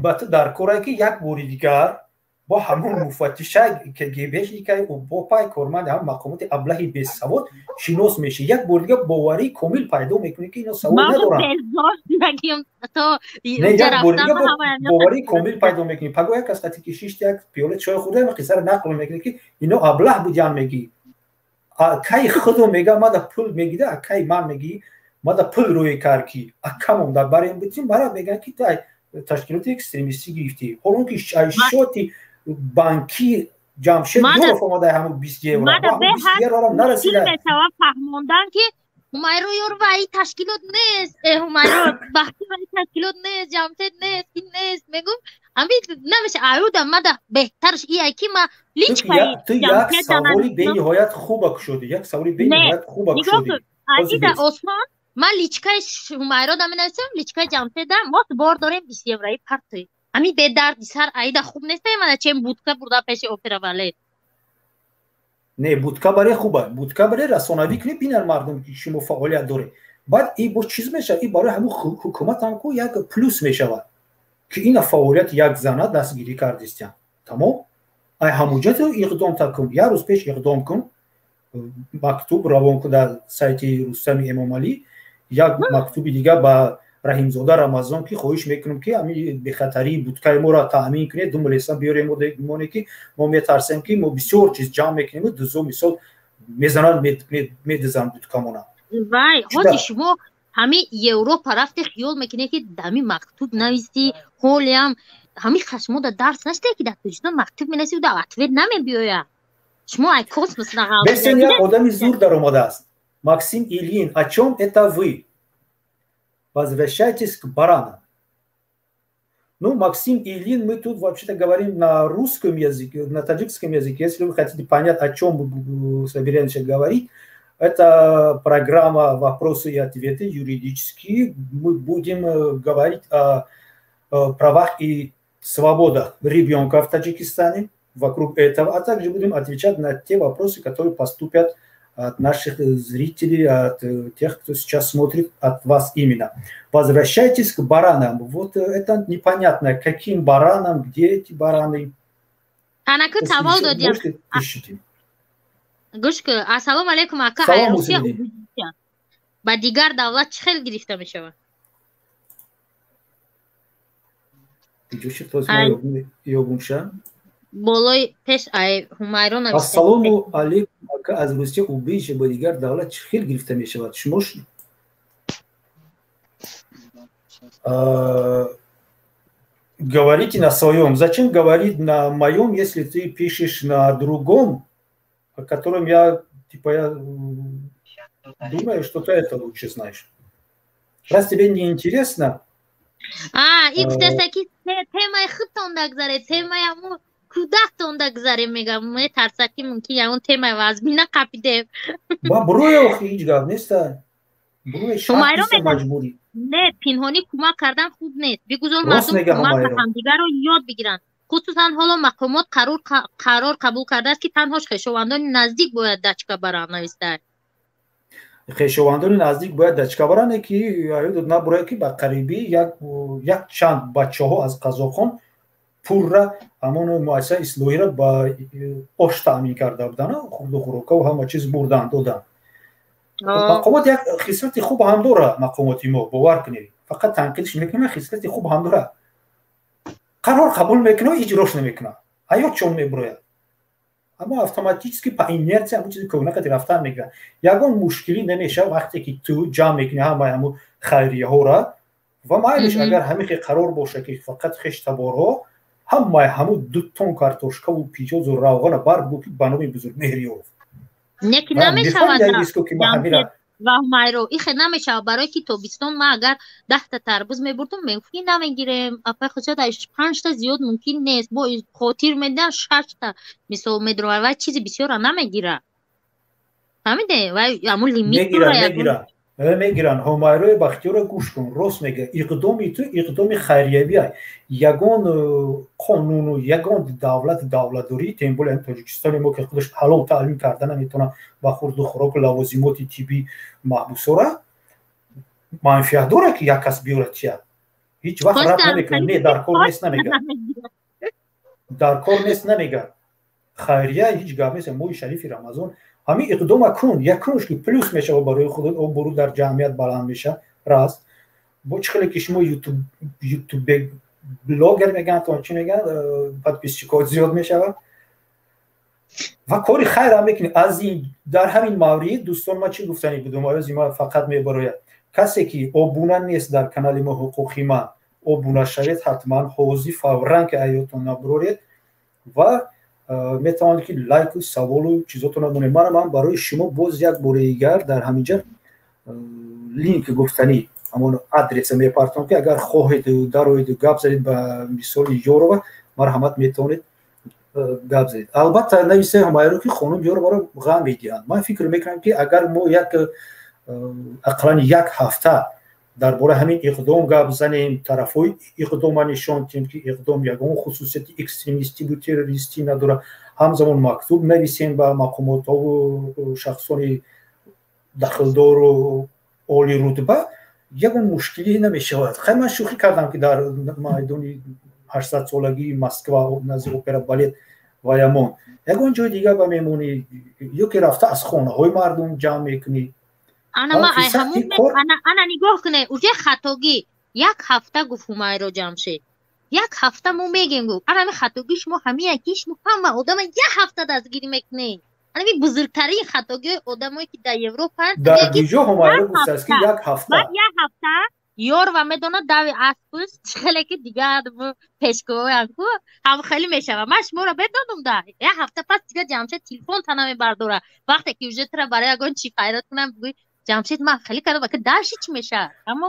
S1: ба ту дар корае, ки як бори дигар бо ҳамон муфаттиша, КГБшника, бо пай корманди ҳамон мақомоти аблаҳи бесавод шинос мешӣ, як бори дигар боварии комил пайдо мекунӣ, ки ино савод надоранд. Як бори дигар боварии комил пайдо мекунӣ. Паго як кас қати ки шишт, як пиёла чой хӯрда, қиссаро нақл мекунӣ, ки ино аблаҳ будян, мегӣ. Кай худо мега, мада пул мегида, кай ман мегӣ, мада пул рӯй кард, ки акамон дар барем бутим, мара мегӯянд, ки ташкилоти экстремистӣ гирифтӣ, ҳолон ки шоти банкӣ Ҷамшед Ёров омада, ҳамун 20 евро 20 еврорам нарасида.
S2: Фаҳмондан, ки Ҳумайро Ёрова ай ташкилот нест, Ҳумайро Бахтиёр ай ташкилот нест, Ҷамшед нест, ин нест, мегум, ҳамин намеша. Аюда мада беҳтарш ия ки ма
S1: личкаи. Ту як саволи бениҳоят хуба кушодӣ, як саволи бениҳоят хуба кушодӣ.
S2: Азиза, осон. Ман личкаи Ҳумайро да менависам, личкаи Ҷамшеда мо бор дорем, 20 еврои партои. Ҳамин бедарди сар аида хуб неста, мана чем будка бурда пеши опера балет.
S1: Не, будка баре хуба, будка баре расонавӣ кунӣ, бинар мардум, ки шумо фаъолият доред. Баъд и бо чиз мешавад, и барои ҳамун ҳукумат ҳам ку як плюс мешавад, ки ина фаъолияти як зана дастгирӣ кардистян. Тамом, ай ҳамуҷа ту иқдом та кун, як рӯз пеш иқдом кун, мактуб равон кун дар сайти Рустами Эмомалӣ, як мактуби дигар ба Раҳимзода Рамазон, ки хоҳиш мекунем, ки ҳамин бехатарии будкаи моро таъмин кунед, ду милиса биёрем, моне ки мо метарсем, ки мо бисёр чиз ҷамъ мекунем, дузо мисол мезананд, медизанд будкамона.
S2: Вай, ҳози шумо ҳами Европа рафте, хиёл мекунед, ки дами мактуб нависӣ, ҳолиам ҳами хашмода дарс наште, ки дар Тоҷикистон мактуб менависӣ, да ответ намебиёя. Шумо ай космос.
S1: Бесен, як одами зур даромадааст. Максим Ильин, о чем это вы? Возвращайтесь к баранам. Ну, Максим Ильин, мы тут вообще-то говорим на русском языке, на таджикском языке. Если вы хотите понять, о чем мы собираемся говорить, это программа «Вопросы и ответы» юридические. Мы будем говорить о правах и свободах ребенка в Таджикистане, вокруг этого, а также будем отвечать на те вопросы, которые поступят от наших зрителей, от тех, кто сейчас смотрит, от вас именно. Возвращайтесь к баранам. Вот это непонятно, каким баранам, где эти бараны.
S2: Анаку савол додям.
S1: Пишите.
S2: Гӯш ку, ассалому алайкум, ака. Русия ба дигар давлат чӣ хел гирифта мешавад? Болои пеш ай Ҳумайро.
S1: Ассалому алайкум, ака, аз Русия убежище ба дигар давлат чӣ хел гирифта мешавад? Шумо говорите на своем. Зачем говорить на моем, если ты пишешь на другом, о котором я, типа, я думаю, что ты это лучше знаешь. Раз тебе не интересно.
S2: А, и гуфтаста, ки темаи худтон дагзаре, темаи ҳамун кӯдактон дагзаре, мегам, метарса, ки мумкин ягон темаи вазмина қапидем.
S1: Ба буроя, охи, ҳеҷ гап неста. Буроя, шарт неста, маҷбурӣ.
S2: Не, пинҳонӣ кӯмак кардан хуб нест. Бигузор мардум кӯмак ба ҳамдигарро ёд бигиранд. Хусусан ҳоло мақомот қарор қабул кардааст, ки танҳо хешовандони наздик бояд дачка баранд, навистад.
S1: Хешовандони наздик бояд дачка баранд, ки ёдот набурад, ки ба қарибӣ як чанд бачаҳо аз қазоқон пурра ҳамон муассисаи ислоҳиро ба ош таъмин карда буданд, хурду хӯрокаву ҳама чиз бурданд, доданд. Мақомот як хислати хуб ҳам дорад, мақомоти мо, бовар кунед, фақат танқидш мекунад, хислати хуб ҳам дорад: қарор қабул мекунад, иҷрош намекунад, ҳаёт чон мебурояд, аммо автоматически, по инерция ҳамон чизи кӯҳна қати рафтан мекунад. Ягон мушкилӣ намешавад, вақте ки ту ҷамъ мекунӣ ҳамаи ҳамун хайрияҳоро. Ва майлиш, агар ҳамин хел қарор боша, ки фақат хештаборҳо, ҳамаи ҳамун 2 тон картошкаву пиёзу равғана бар бу, ки ба номи Бузургмеҳриёров.
S2: Не, ки намешавад ва Ҳумайро, ихе намешавад, барое ки тобистон ман агар 10та тарбуз мебурдум, мегуфт, ки намегирем, апай хусият, панҷта зиёд мумкин нест, бо хотир медиҳам, шашта мисол медурад, вай чизи бисёра намегира, фаҳмиде? Вай ҳамун лимит.
S1: Мегиранд. Ҳумайрои Бахтиёро гӯш кун, рост мега. Иқдоми ту иқдоми хайриявия, ягон қонуну ягон давлат, давлатдорӣ, тем более Тоҷикистони мо, ки худаш ҳалол таълим карда наметавонад ба хурду хӯроку лавозимоти тиббӣ маҳбусора, манфиат дорад, ки як кас биёрад чия, ҳеҷ вақт рад намекунад. Не, дар кор нест намега, дар кор нест намега. Хайрия ҳеҷ гап нест. Моҳи шарифи Рамазон ҳамин иқдома кун, якумш ки плюс мешава барои худот, обрӯ дар ҷамъият баланд меша. Раз бо чӣ хеле ки шумо ютуб блогер мегӯянд, то чӣ мегӯянд, подписчикҳо зиёд мешавад ва кори хайрам мекунӣ. Аз ин дар ҳамин маврид, дӯстон, ман чӣ гуфтанӣ будум? Оёзи ман фақат мебарояд. Касе ки обуна нест дар канали мо «Ҳуқуқи ман», обуна шавед ҳатман, ҳозир, фавран, ки аётон набуроред, ва метавонед, ки лайку саволу чизотонро монед. Мана, ман барои шумо боз як бори дигар дар ҳаминҷа линк гуфтанӣ, ҳамон адреса мепартом, ки агар хоҳед дароеду гап занед ба мисоли Ёрова, марҳамат, метавонед гап занед. Албатта, нависаи Ҳумайро, ки хонум Ёроваро ғам медиҳанд. Ман фикр мекунам, ки агар мо як ақаллан як ҳафта дар бораи ҳамин иқдом гап занем, тарафҳои иқдома нишон диҳем, ки иқдом ягон хусусияти экстремистиву террористӣ надорад, ҳамзамон мактуб нависем ба мақомотҳову шахсони дахлдору олирутба, ягон мушкилӣ намешавад. Хай, ман шӯхӣ кардам, ки дар майдони 800-солагии Москва, назди опера балет ваямон, ягон ҷои дигар ба мемонӣ ё ки рафта аз хонаҳои мардум ҷамъ мекунӣ.
S2: Ана ма ай ҳамун, ана нигоҳ кунед, уже хатогӣ. Як ҳафта гуфт Ҳумайро Ҷамшед, як ҳафта мо мегем, гуфт. Ана ҳами хатогӣ шумо ҳамия, ки шумо ҳама одама як ҳафта дастгирӣ мекунед. Ҳамин бузургтарин хатогиҳои одамое, ки дар Европа.
S1: Дар куҷо Ҳумайро гуфтааст, ки як ҳафта?
S2: Баъд як ҳафта ёр ва медонад дави аспус хеле, ки дигар пешгӯям ку ҳам хеле мешава. Ман шуморо медонам, да як ҳафта пас дигар Ҷамшед телефон та намебардора. Вақте ки уже тура барои ягон чи файрод кунам, бигӯй: «Ҷамшед, ман хеле кардам», ки даши чӣ мешавад? Аммо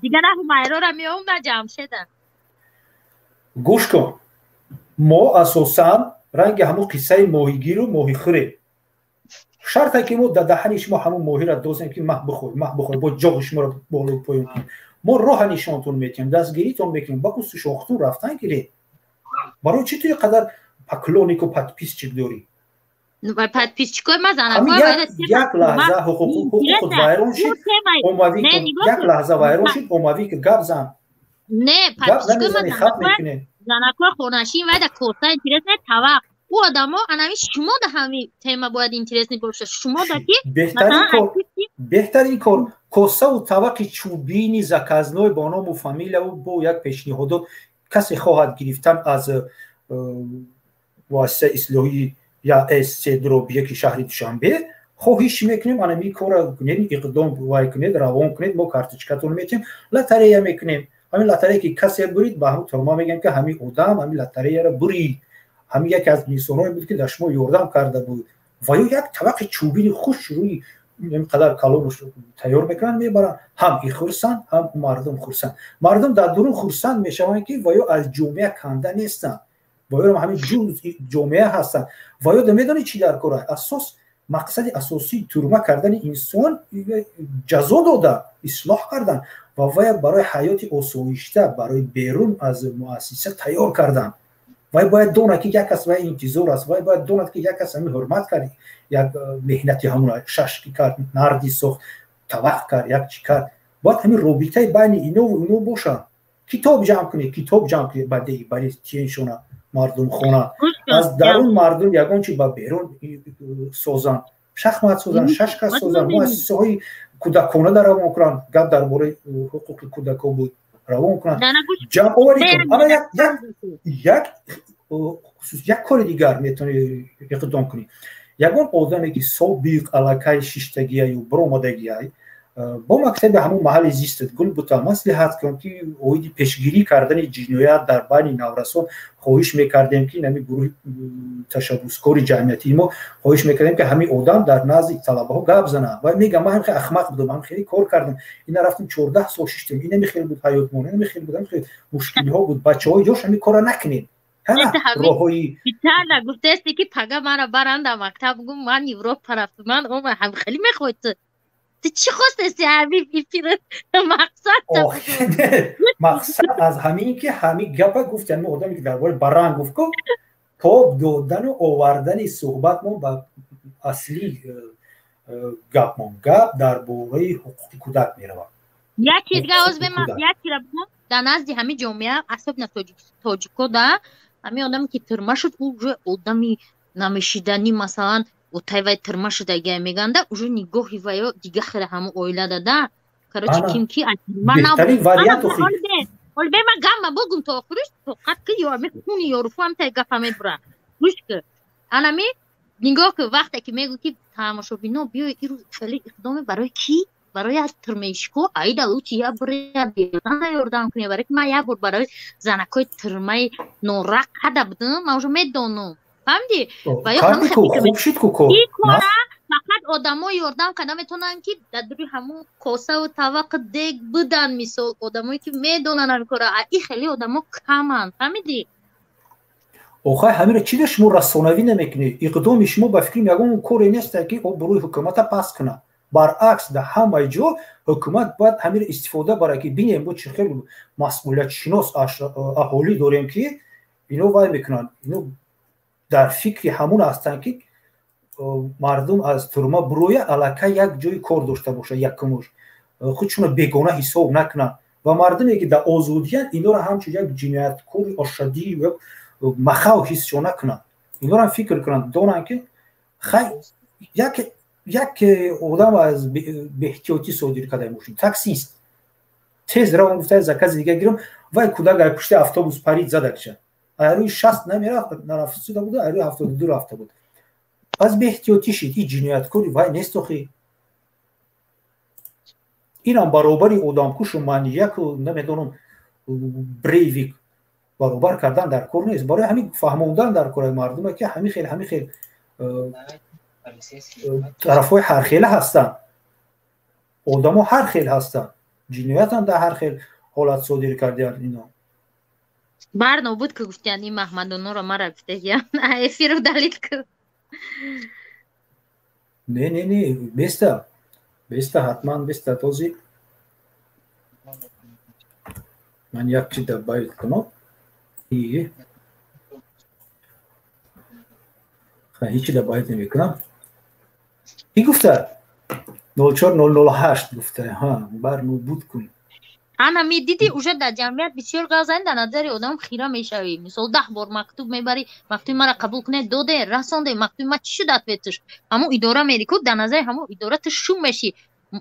S2: дигар на Ҳумайрора меом, на Ҷамшеда.
S1: Гӯш кун, мо асосан ранги ҳамун қиссаи моҳигиру моҳихӯре. Шарте ки мо дар даҳани шумо ҳамун моҳиро дозем, ки маҳ бихӯр, маҳ бихӯр, бо ҷоғи шуморо болои поён кунем. Мо роҳа нишонтон метиҳем, дастгиритон мекунем, ба усту шохтун рафтан гиред. Барои чӣ ту қадар поклоннику подписчик дорӣ?
S2: Подписчикои ма.
S1: Як лаҳза ҳуқуқут вайрон шид, омавӣ, як лаҳза вайрон шид, омавӣ, ки гап зан.
S2: Не, подписчикои ма занакои хонашин вайда коса интересне, тавақ ӯ одамо. Анами шумо да ҳами тема бояд интересный бошад, шумо да ки.
S1: Беҳтарин кор косаву тавақи чӯбини заказной бо ному фамилияву бо як пешниҳодот касе хоҳад гирифтан аз муассисаи ислоҳии я С3/1 шаҳри Душанбе, хоҳиш мекунем, анами кора кунед, иқдом вай кунед, равон кунед, мо карточкатон метиҳем, лотерея мекунем. Ҳамин лотерея ки касе бурид, ба ҳамн турма мегӯем, ки ҳамин одам ҳамин лотереяро бурид, ҳамин яке аз инсонҳое буд, ки дар шумо ёрдам карда буд. Ва ё як тавақи чӯбини хуш рӯи қадар калону тайёр мекунанд, мебаранд. Ҳам и хурсанд, ҳам мардум хурсанд. Мардум дар дурун хурсанд мешаванд, ки ва ё аз ҷомеа канда нестанд, ва ё ҳамин ҷузъи ҷомеа ҳастанд. Ва ё медонӣ, чӣ дар кора? Асос, мақсади асосии турма кардани инсон ҷазо дода ислоҳ кардан ва вая барои ҳаёти осоишта, барои берун аз муассиса тайёр кардан. Вай бояд донад, ки як кас вай интизор аст, вай бояд донад, ки як кас ҳамин ҳурмат кард, як меҳнати ҳамуна шашки кард, нарди сохт, тавақ кард, як чӣ кард. Бояд ҳамин робитаи байни инову ино бошад. Китоб ҷамъ кунед, китоб ҷамъ кунед, ба деи бари тиеншона мардумхона, аз дарун мардум ягон чи ба берун созанд, шахмат созанд, шашка созанд, муассисаҳои кӯдакона дар равон кунанд. Гап дар бораи ҳуқуқи кӯдакон буд, равон кунанд, ҷамъоварӣ кун. Ана як кори дигар метавонӣ иқдом кунӣ. Ягон одаме, ки собиқ аллакай шиштагияю биромадагиай, бо мактаби ҳамун маҳалли зистат Гулбута маслиҳат кун, ки оиди пешгирӣ кардани ҷиноят дар байни наврасон хоҳиш мекардем, ки нами гурӯҳи ташаббускори ҷамъиятии мо хоҳиш мекардем, ки ҳамин одам дар назди талабаҳо гап занад. Ва мегам: «Ман хеле ахмақ будам, ман хеле кор кардам, ина рафтем, 14 сол шиштем, инами хеле буд ҳаётмон, инами хеле буд, хеле мушкилиҳо буд. Бачаҳои ҷош, ҳамин кора накунед».
S2: Роҳҳои гуфтаисте, ки пага мара баранда мактаб, гум, ман Европа рафтам, ман омадам, хеле мехоҳед. Ту чӣ хостаси ҳамин эфир мақсад?
S1: Мақсад аз ҳамин, ки ҳамин гапа гуфт, ҳамин одаме, ки дар бораи баранг гуфт, ку тоб додану овардани суҳбатмон ба асли гапмон, гап дар бораи ҳуқуқи кӯдак меравад.
S2: Як чизга оз як чира бигӯм: дар назди ҳамин ҷомеа, особенно тоҷико, да ҳамин одаме, ки тюрьма шуд, уже одами намешиданӣ, масалан, отай вай тюрьма шудагия меганда, уже нигоҳи ваё дига хеле ҳамун оила дада. Короче, ким ки бе, ман гамма бугум то охириш, тоқат ки ё ами хуни ёруфу ҳам тай гапа мебура. Гӯш ки, анами нигоҳ ки, вақте ки мегӯ, ки тамошобино, биёй, ирӯз хеле иқдоме барои ки барои аз тюрьмаишко аида лучи я бира ёрдам кунем, барои ки ман як бор барои занакои тюрьмаи норақ када будам, ман уже медонам, фаҳмидӣ? Фақат одамо ёрдам карда метавонанд, ки дар дури ҳамун косаву тавақи дег будан, мисол, одамое, ки медонанд ҳамин кора. И хеле одамо каманд, фаҳмидӣ?
S1: Охай, ҳамиро чӣ да шумо расонавӣ намекунед? Иқдоми шумо, ба фикрам, ягон коре нест, ки обрӯи ҳукумата паст кунад. Баръакс, дар ҳамаи ҷо ҳукумат бояд ҳамиро истифода барад, ки бинем, мо чӣ хел масъулиятшинос аҳолӣ дорем, ки ино вай мекунанд, ино дар фикри ҳамун ҳастанд, ки мардум аз тюрьма буроя, аллакай як ҷои кор дошта бошад, якумуш худшуно бегона ҳисоб накунанд ва мардуме, ки дар озодиянд, инора ҳамчун як ҷинояткори ошадӣ махав ҳисшо накунанд, инорам фикр кунанд, донанд, ки хай як одам аз беэҳтиётӣ содир карда мошин, таксист тез равон, гуфта, закази дига гирам, вай кӯдак ай пушти автобус парид, задакша. Айрӯи 60 намерафт, нарафтуда буд, айрӯи 72 рафта буд. Пас беэҳтиётӣ шид, и ҷинояткори вай нест охи. Инам баробари одамкушу маньяку, намедонам, Брейвик баробар кардан дар кор нест. Барои ҳамин фаҳмондан дар кораи мардуме, ки ҳамин хел, ҳамин хел тарафҳои ҳархела ҳастанд, одамо ҳар хел ҳастанд, ҷиноятам дар ҳар хел ҳолат содир кардиянд ино.
S2: Бар нобуд ки гуфтиянд ин Маҳмадонуро, мара гуфтагиян, эфиру далил ку.
S1: Не, не, не, беста, беста, ҳатман беста. Този ман як чи добавить кунам. Ҳечи добавить намекунам. Ки гуфта? 04008 гуфта, бар нобуд кун.
S2: Ана медидӣ, уже дар ҷамъият бисёр гап занӣ, дар назари одам хира мешавӣ. Мисол, 10 бор мактуб мебарӣ, мактуби мара қабул кунед, доде, расонде, мактуби ма чӣ шуд, ответш? Ҳамун идора мери ку, дар назари ҳамун идора ту шум мешӣ.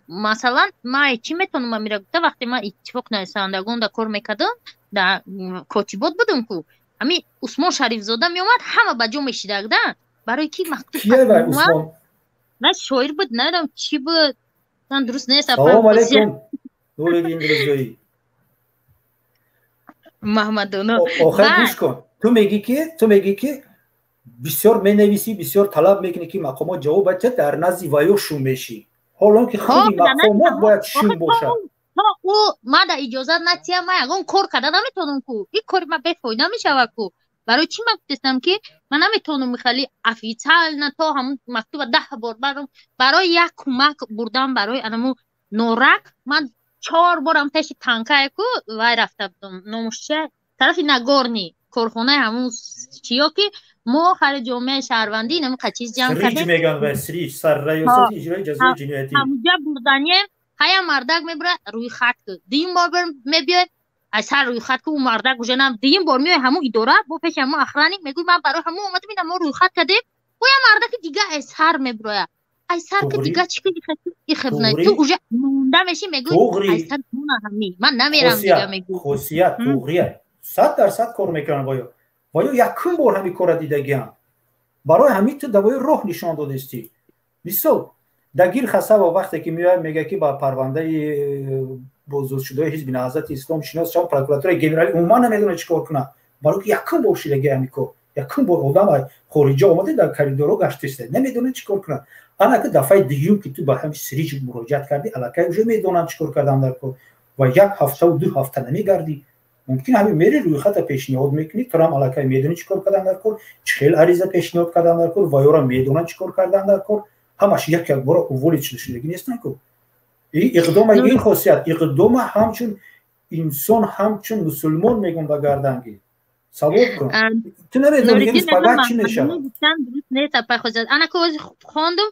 S2: Масалан, ма чӣ метавонам амира гуфта, вақте ман Иттифоқ нависандагон да кор мекардам, дар котибот будам ку, ҳамин Усмон Шарифзода меомад, ҳама ба ҷо мешидак да, барои ки мактуб на шоир буд, намедонам чӣ буд, ман дуруст нест.
S1: Салом алейкум, Нуриддин Ризоӣ.
S2: Маҳмадоно.
S1: Охир гӯш кун, ту мегӣ ки бисёр менависӣ, бисёр талаб мекунӣ, ки мақомот ҷавоб диҳад, дар назди ваё шум мешӣ, ҳолон ки худи мақомот бояд шум бошад.
S2: То ӯ мада иҷозат натиҳам, ман ягон кор карда наметавонам ку, ин кори ман бефоида мешавад ку. Барои чӣ ман гуфтестам, ки ман наметавонам хеле официально то ҳамун мактуба 10 бор барам, барои як кӯмак бурдан барои анаму норак ман чор борам пеши танкае ку вай рафта будам, номушча, тарафи Нагорни, корхонаи ҳамун чиё, ки мо хари ҷомеаи шаҳрвандӣ намиқа чиз ҷамъ
S1: кардем. Меган вай срич, сарраёсати иҷрои ҷазои ҷиноятӣ.
S2: Ҳамуҷа бурданем, ҳая мардак мебура, рӯйхат ку. Дуюм бор мебиёй, аз сар рӯйхат ку, ӯ мардак уже нам. Дуюм бор меои ҳамун идора, бо пеши ҳамун охранник мегӯй, ман барои ҳамун омадам, ина мо рӯйхат кардем. Оя мардаки дига аз сар мебуроя, ай сар ки дига чӣ ихебна, ту уже монда мешӣ, мегӯй, ай сар ҳами ман намерам дига, мегӯй.
S1: Хосият туғрия, 100% кор мекунанд. Ваё якум бор ҳамин кора дидагиам, барои ҳамин ту давои роҳ нишон додистӣ. Мисол, Дагир Хасава вақте ки меояд, мега, ки ба парвандаи боздоштшудаи ҳизби Наҳзати Ислом шинос шавам, прокуратураи генералӣ умуман намедонад чӣ кор кунад, барои ки якум бор шидаги ҳамин кор, якум бор одам хориҷа омада дар коридорҳо гаштиста, намедонад чӣ кор кунад. Ана ки дафъаи дуюм, ки ту ба ҳамин сриҷ муроҷиат кардӣ, аллакай уже медонанд чӣ кор кардан дар кор ва як ҳафтаву 2 ҳафта намегардӣ. Мумкин ҳамин мери, рӯйхата пешниҳод мекунӣ, турам аллакай медонӣ чӣ кор кардан дар кор, чӣ хел ариза пешниҳод кардан дар кор, ва ёра медонанд чӣ кор кардан дар кор. Ҳамаш як як бора уволить шудагӣ нестанд ку. Иқдома, ин хосият иқдома, ҳамчун инсон, ҳамчун мусулмон мегӯм, ба гарданги савоб кун. Ту намедонӣ имрӯз пагар чӣ мешавад.
S2: Ана ки ози хондум,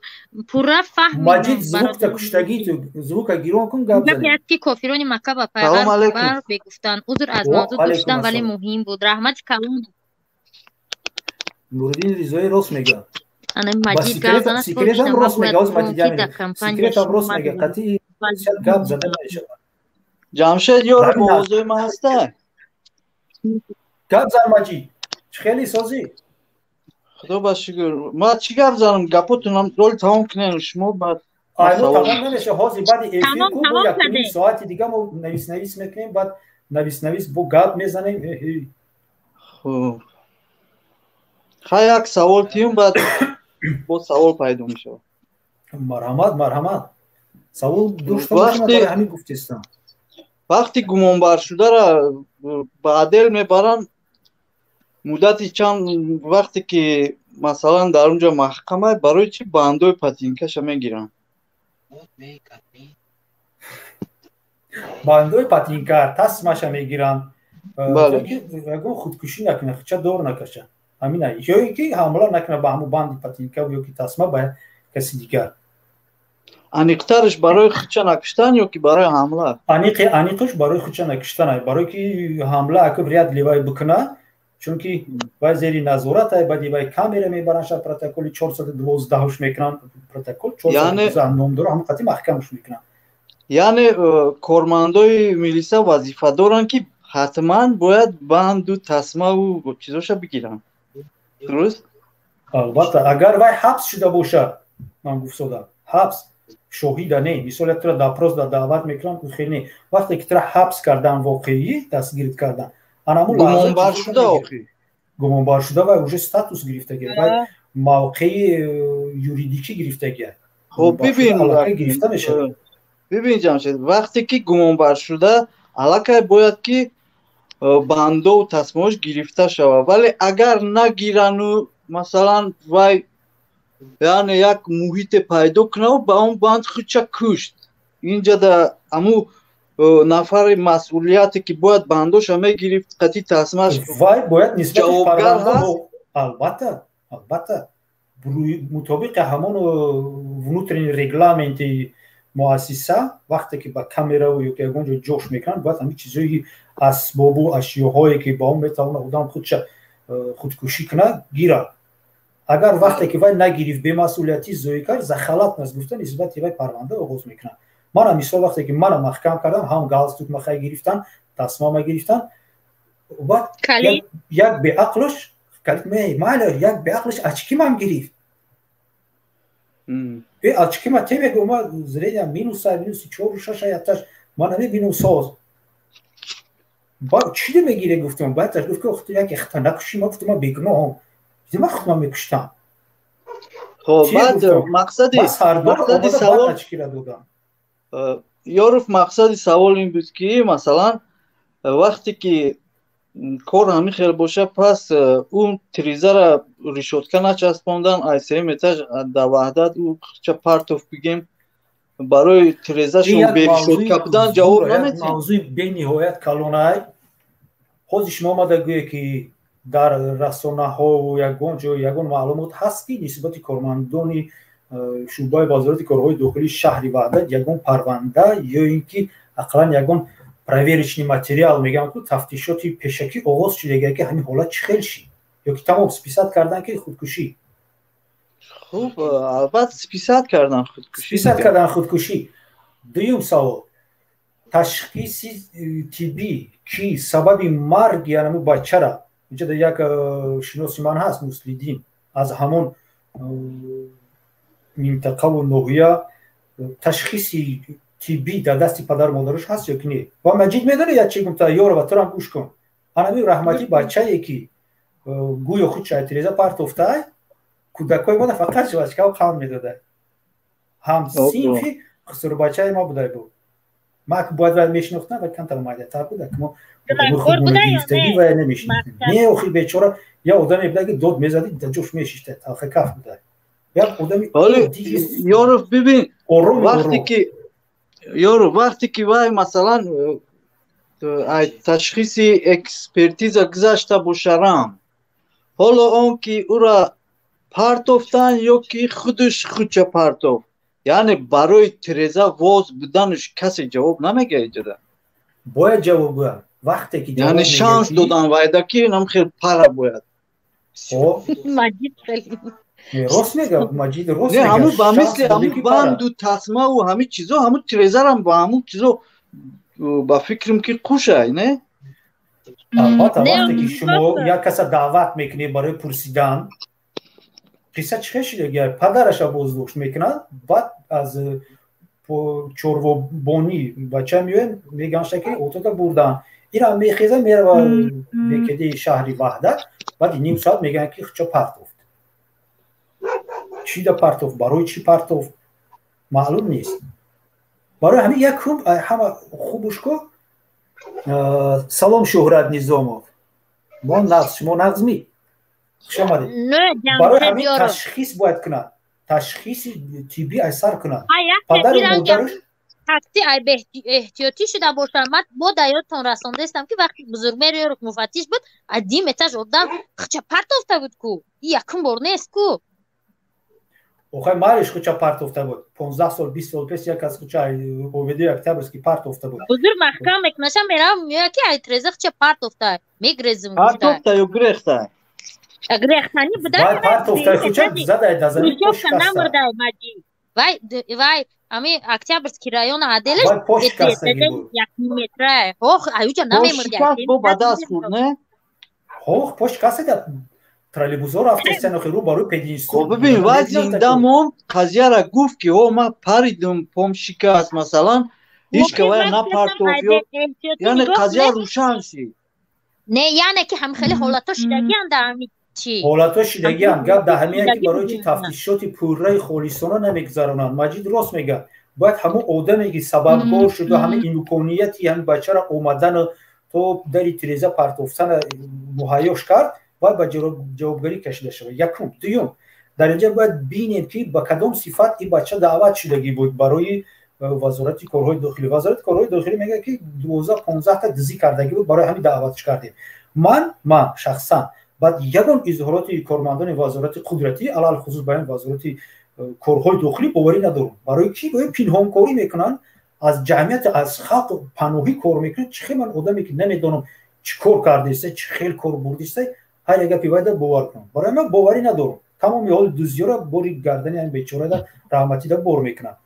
S2: пурра фаҳмидам.
S1: Маҷид, звукта куштагӣ, ту звука гирон кун, гап
S2: занем. Ки кофирони Макка ба пайғамбар бегуфтанд. Узр, аз мавзӯъ дур шудам, вале муҳим буд. Раҳмати калон.
S1: Нуриддин Ризоӣ рост мегӯяд.
S2: Ана Маҷид гап занад.
S1: Секретам рост мега, оз Маҷид секретам рост мега, қатъи гап зада намешавад.
S3: Ҷамшед ёр, мавзӯи ман ҳаста?
S1: Гап зан, Маҷид, чӣ хеле созӣ?
S3: Худо ба шукр. Ма чӣ гап занам? Гапотунам роли тамом кунем шумо, баъд.
S1: Айно тамом намеша, ҳозир баъди эфир ку бо якним соати дига мо навис навис мекунем, баъд навис навис бо гап мезанем.
S3: Хуб, хай, як савол тиюм, баъд бо савол пайдо мешавад.
S1: Марҳамат, марҳамат, савол дошта бошам, ҳамин гуфтестам.
S3: Вақти гумонбаршударо ба отдел мебаранд, муддати чанд вақте ки, масалан, дар он ҷо маҳкама, барои чӣ бандои патинкаша мегиранд?
S1: Бандои патинка, тасмаша мегиранд, ягон худкушӣ накунад, худша дор накаша, ҳамина, ё ин ки ҳамла накунад ба ҳамун банди патинка ё ки тасма ба каси дигар.
S3: Аниқтараш, барои худша накуштан ё ки барои ҳамла?
S1: Аниқаш барои худша накуштан, барои ки ҳамла ака вряд ли вай бикуна, чунки вай зери назорат, баъди вай камера мебаранд, шад протоколи 412-уш мекунанд, протокол 412 ном дора, ҳамон қати маҳкамаш мекунанд.
S3: Яъне кормандои милиса вазифа доранд, ки Ҳатман бояд банду тасмаву чизоша бигиранд, дуруст?
S1: Албатта, агар вай ҳабс шуда бошад, ман гуфтодам, ҳабс шоҳида не, мисол як тура допрос да даъват мекунам, хел не. Вақте ки тура ҳабс кардан, воқеӣ дастгирит кардан, анамун
S3: гумонбар шуда охи.
S1: Гумонбар шуда, вай уже статус гирифтагия, вай мавқеи юридикӣ гирифтагия.
S3: Хоб, бибин,
S1: гирифта мешавад.
S3: Бибин, Ҷамшед, вақте ки гумонбар шуда, аллакай бояд ки бандову тасмаош гирифта шавад. Вале агар нагирану, масалан, вай, яъне як муҳите пайдо кунаву ба он банд худша кушт, инҷада аму нафари масъулияте ки бояд бандоша мегирифт, қатъи тасмааш
S1: вай бояд нисбати
S3: ҷавобгар ҳаст?
S1: Албатта, албатта, мутобиқи ҳамон внутренний регламенти муассиса, вақте ки ба камераву ё ки ягон ҷо ҷош мекунанд, бояд ҳамин чизҳои асбобу ашёҳое ки ба он метавонад одам худша худкушӣ кунад, гирад. Агар вақте ки вай нагирифт, бемасъулиятӣ зоӣ кард, за халатность гуфта нисбати вай парванда оғоз мекунанд. Мана мисол, вақте ки мана маҳкам кардам, ҳам галстук махай гирифтан, тасмама гирифтан, баъд як беақлш, майли, як беақлш очки ман гирифт. Очки ма те мегӯ, ма зрения минуса, минуси чору шаша якташ, ман намебинам соз. Баъд чӣ мегире гуфтам, баъдаш гуфт, ки яке хата накуши. Ма гуфтам, ман бегуноҳам, ман худман мекуштам.
S3: Хоб, баъд мақсади савол Ёров, мақсади савол ин буд, ки масалан, вақте ки кор ҳамин хел боша, пас ӯ тирезара решётка начаспондан, ай сеюм этаж дар Ваҳдат ӯ ча партов бигем, барои тирезашон берешётка будан ҷавоб наметиҳад?
S1: Мавзӯи бениҳоят калонай. Ҳозир шумо омада гӯе, ки дар расонаҳо ягон ҷо ягон маълумот ҳаст, ки нисбати кормандони шӯъбаи Вазорати корҳои дохилии шаҳри Ваҳдат ягон парванда ё ин ки ақаллан ягон проверочный материал, мегӯям ку, тафтишоти пешакӣ оғоз шудага, ки ҳамин ҳолат чӣ хел шид, ё ки тамом списать кардан, ки худкушӣ?
S3: Хуб, албатта, списать кардан худкушӣ.
S1: Списать кардан худкушӣ. Дуюм савол: ташхиси тиббӣ, ки сабаби марги анаму бачара, инҷода як шиноси ман ҳаст, Муслиддин, аз ҳамон минтақаву ноҳия, ташхиси тиббӣ дар дасти падару модараш ҳаст ё ки не? Ва Маҷид, медонӣ, як чи гуфта, Ёрова, турам гӯш кун. Анами раҳматӣ бачае, ки гӯё худша тиреза партофтай, кӯдакҳои мона фақат жвачкаву қанд медода, ҳам синфи хусурбачаи ма будай буд. Ма бояд вай мешинохтам, ва камтар майдатар буда, ки мо гирифтагӣ вай намешинохтем. Не, охи, бечора я одаме буда, ки дод мезади, дар ҷош мешишта, талхакаф буда, як одами.
S3: Ёров, бибин, вақте ки, Ёров, вақте ки вай, масалан, ташхиси экспертиза гузашта бошарам, ҳоло он ки ӯра партофтан ё ки худаш худча партофт, яъне барои тиреза воз буданаш касе ҷавоб намегӯяд иҷода?
S1: Бояд ҷавоб гӯяд, вақте ки
S3: Яъне шанс додан вайда, ки нам хел пара бояд.
S1: Рост мега Маҷид, рост.
S3: Не, ҳамун ба мисли ҳамун банду тасмаву ҳамин чизо, ҳамун тирезарам ба ҳамун чизо, ба фикрам, ки қушай, не?
S1: Албатта, вақте ки шумо як каса даъват мекунед барои пурсидан, қисса чӣ хел шуда, падараша боздошт мекунад, баъд аз чорвобонӣ бача меояд, мегӯянд, ки отота бурдан, ира мехеза, мерава ВКДи шаҳри Ваҳдат, баъди ним соат мегӯянд, ки чо партофт. Чӣ да партофт, барои чӣ партофт, маълум нест. Барои ҳамин якум ҳама хубушко. Салом, Шӯҳрат Низомов, мо нағз, шумо нағзмӣ? Хуш омадед. Барои ҳамин ташхис бояд кунад, ташхиси тиббӣ айсар кунад падару модараш.
S2: Такси ай эҳтиётӣ шуда бошад. Ман бо дар ёдтон расондаистам, ки вақти Бузургмеҳр Ёров муфаттиш буд, аз дим этаж одам хича партофта буд ку, и якум бор нест ку.
S1: Охай, мариш хуча партофта буд 15 сол, 20 сол пеш, як аз хуча ОВД Октябрьский партофта буд.
S2: Бузург маҳкам мекунаша, меравам, меояд, ки ай треза хича партофта, мегрезим.
S3: Партофта ё грехта?
S2: Грехтани буда.
S1: Вай партофта, хуча задай да замин.
S2: Намурдай, Маҷид. Вай вай ами Октябрьский район отделаш як метра. Ох, аюҷа намемурди.
S3: Бо ба даст хӯрд, не?
S1: Ох, пош каседа троллейбусҳо рафтестан, охи рӯ барои пединститут.
S3: Бибин, вай зинда монд, қазияра гуфт, ки о, ман паридум, пом шикаст, масалан, ҳеҷ ка вая напартофт, яъне қазия рӯшан шид.
S2: Не, яъне ки ҳам хеле ҳолатҳо шидагианд дар ҳами чӣ.
S1: Ҳолатҳо шидагианд. Гап дар ҳамия, ки барои чи тафтишоти пурраи холисона намегузаронанд. Маҷид рост мегӯяд, бояд ҳамон одаме, ки сабабгор шуду ҳамин имконияти ҳамин бачаро омадану то дари тиреза партофтана муҳайёш кард, бояд ба ҷавобгарӣ кашида шавад. Якум. Дуюм, дар инҷа бояд бинем, ки ба кадом сифат ин бача даъват шудагӣ буд барои Вазорати корҳои дохилӣ. Вазорати корҳои дохилӣ мегӯяд, ки 12-15та дизӣ кардагӣ буд, барои ҳамин даъватш кардем. Ман шахсан баъд ягон изҳороти кормандони вазорати қудратӣ, алалхусус баён Вазорати корҳои дохилӣ, боварӣ надорам. Барои чӣ? Пинҳонкорӣ мекунанд, аз ҷамъият, аз халқ паноҳӣ кор мекунанд. Чӣ хел ман одаме, ки намедонам чӣ кор кардеста, чӣ хел кор бурдиста, ҳар як гапи вайда бовар кунам? Барои ман боварӣ надорам. Тамоми ҳоли дуздиёра бори гардани ҳамин бечорада раҳматида бор мекунанд.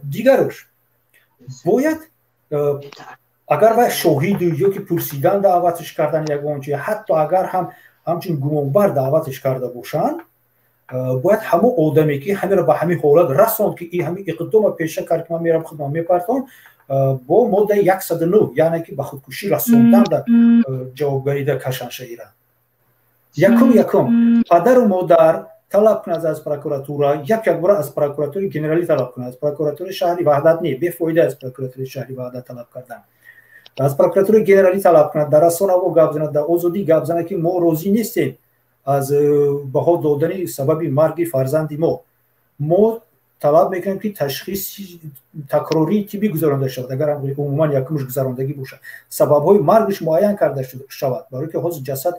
S1: Дигарош, бояд агар вай шоҳиду ё ки пурсидан даъватш кардан ягон чи, ҳатто агар ҳам ҳамчун гумонбар даъватш карда бошанд, бояд ҳамон одаме, ки ҳамеро ба ҳамин ҳолат расонд, ки и ҳамин иқдома пеша кард, ки ман мерам, худман мепартом, бо моддаи 109, яъне ки ба худкушӣ расондан, да ҷавобгарида кашанд шаира. Якум, падару модар талаб кунад аз прокуратура, як якбора аз Прокуратураи генералӣ талаб кунад, аз Прокуратураи шаҳри Ваҳдат не, бефоида аз Прокуратураи шаҳри Ваҳдат талаб кардан, аз Прокуратураи генералӣ талаб кунад, дар расонаво гап занад, дар Озодӣ гап занад, ки мо розӣ нестем аз баҳо додани сабаби марги фарзанди мо. Мо талаб мекунем, ки ташхиси такрории тиббӣ гузаронда шавад, агар умуман якумш гузарондагӣ бошад, сабабҳои маргаш муайян карда шавад, барое ки ҳозир ҷасад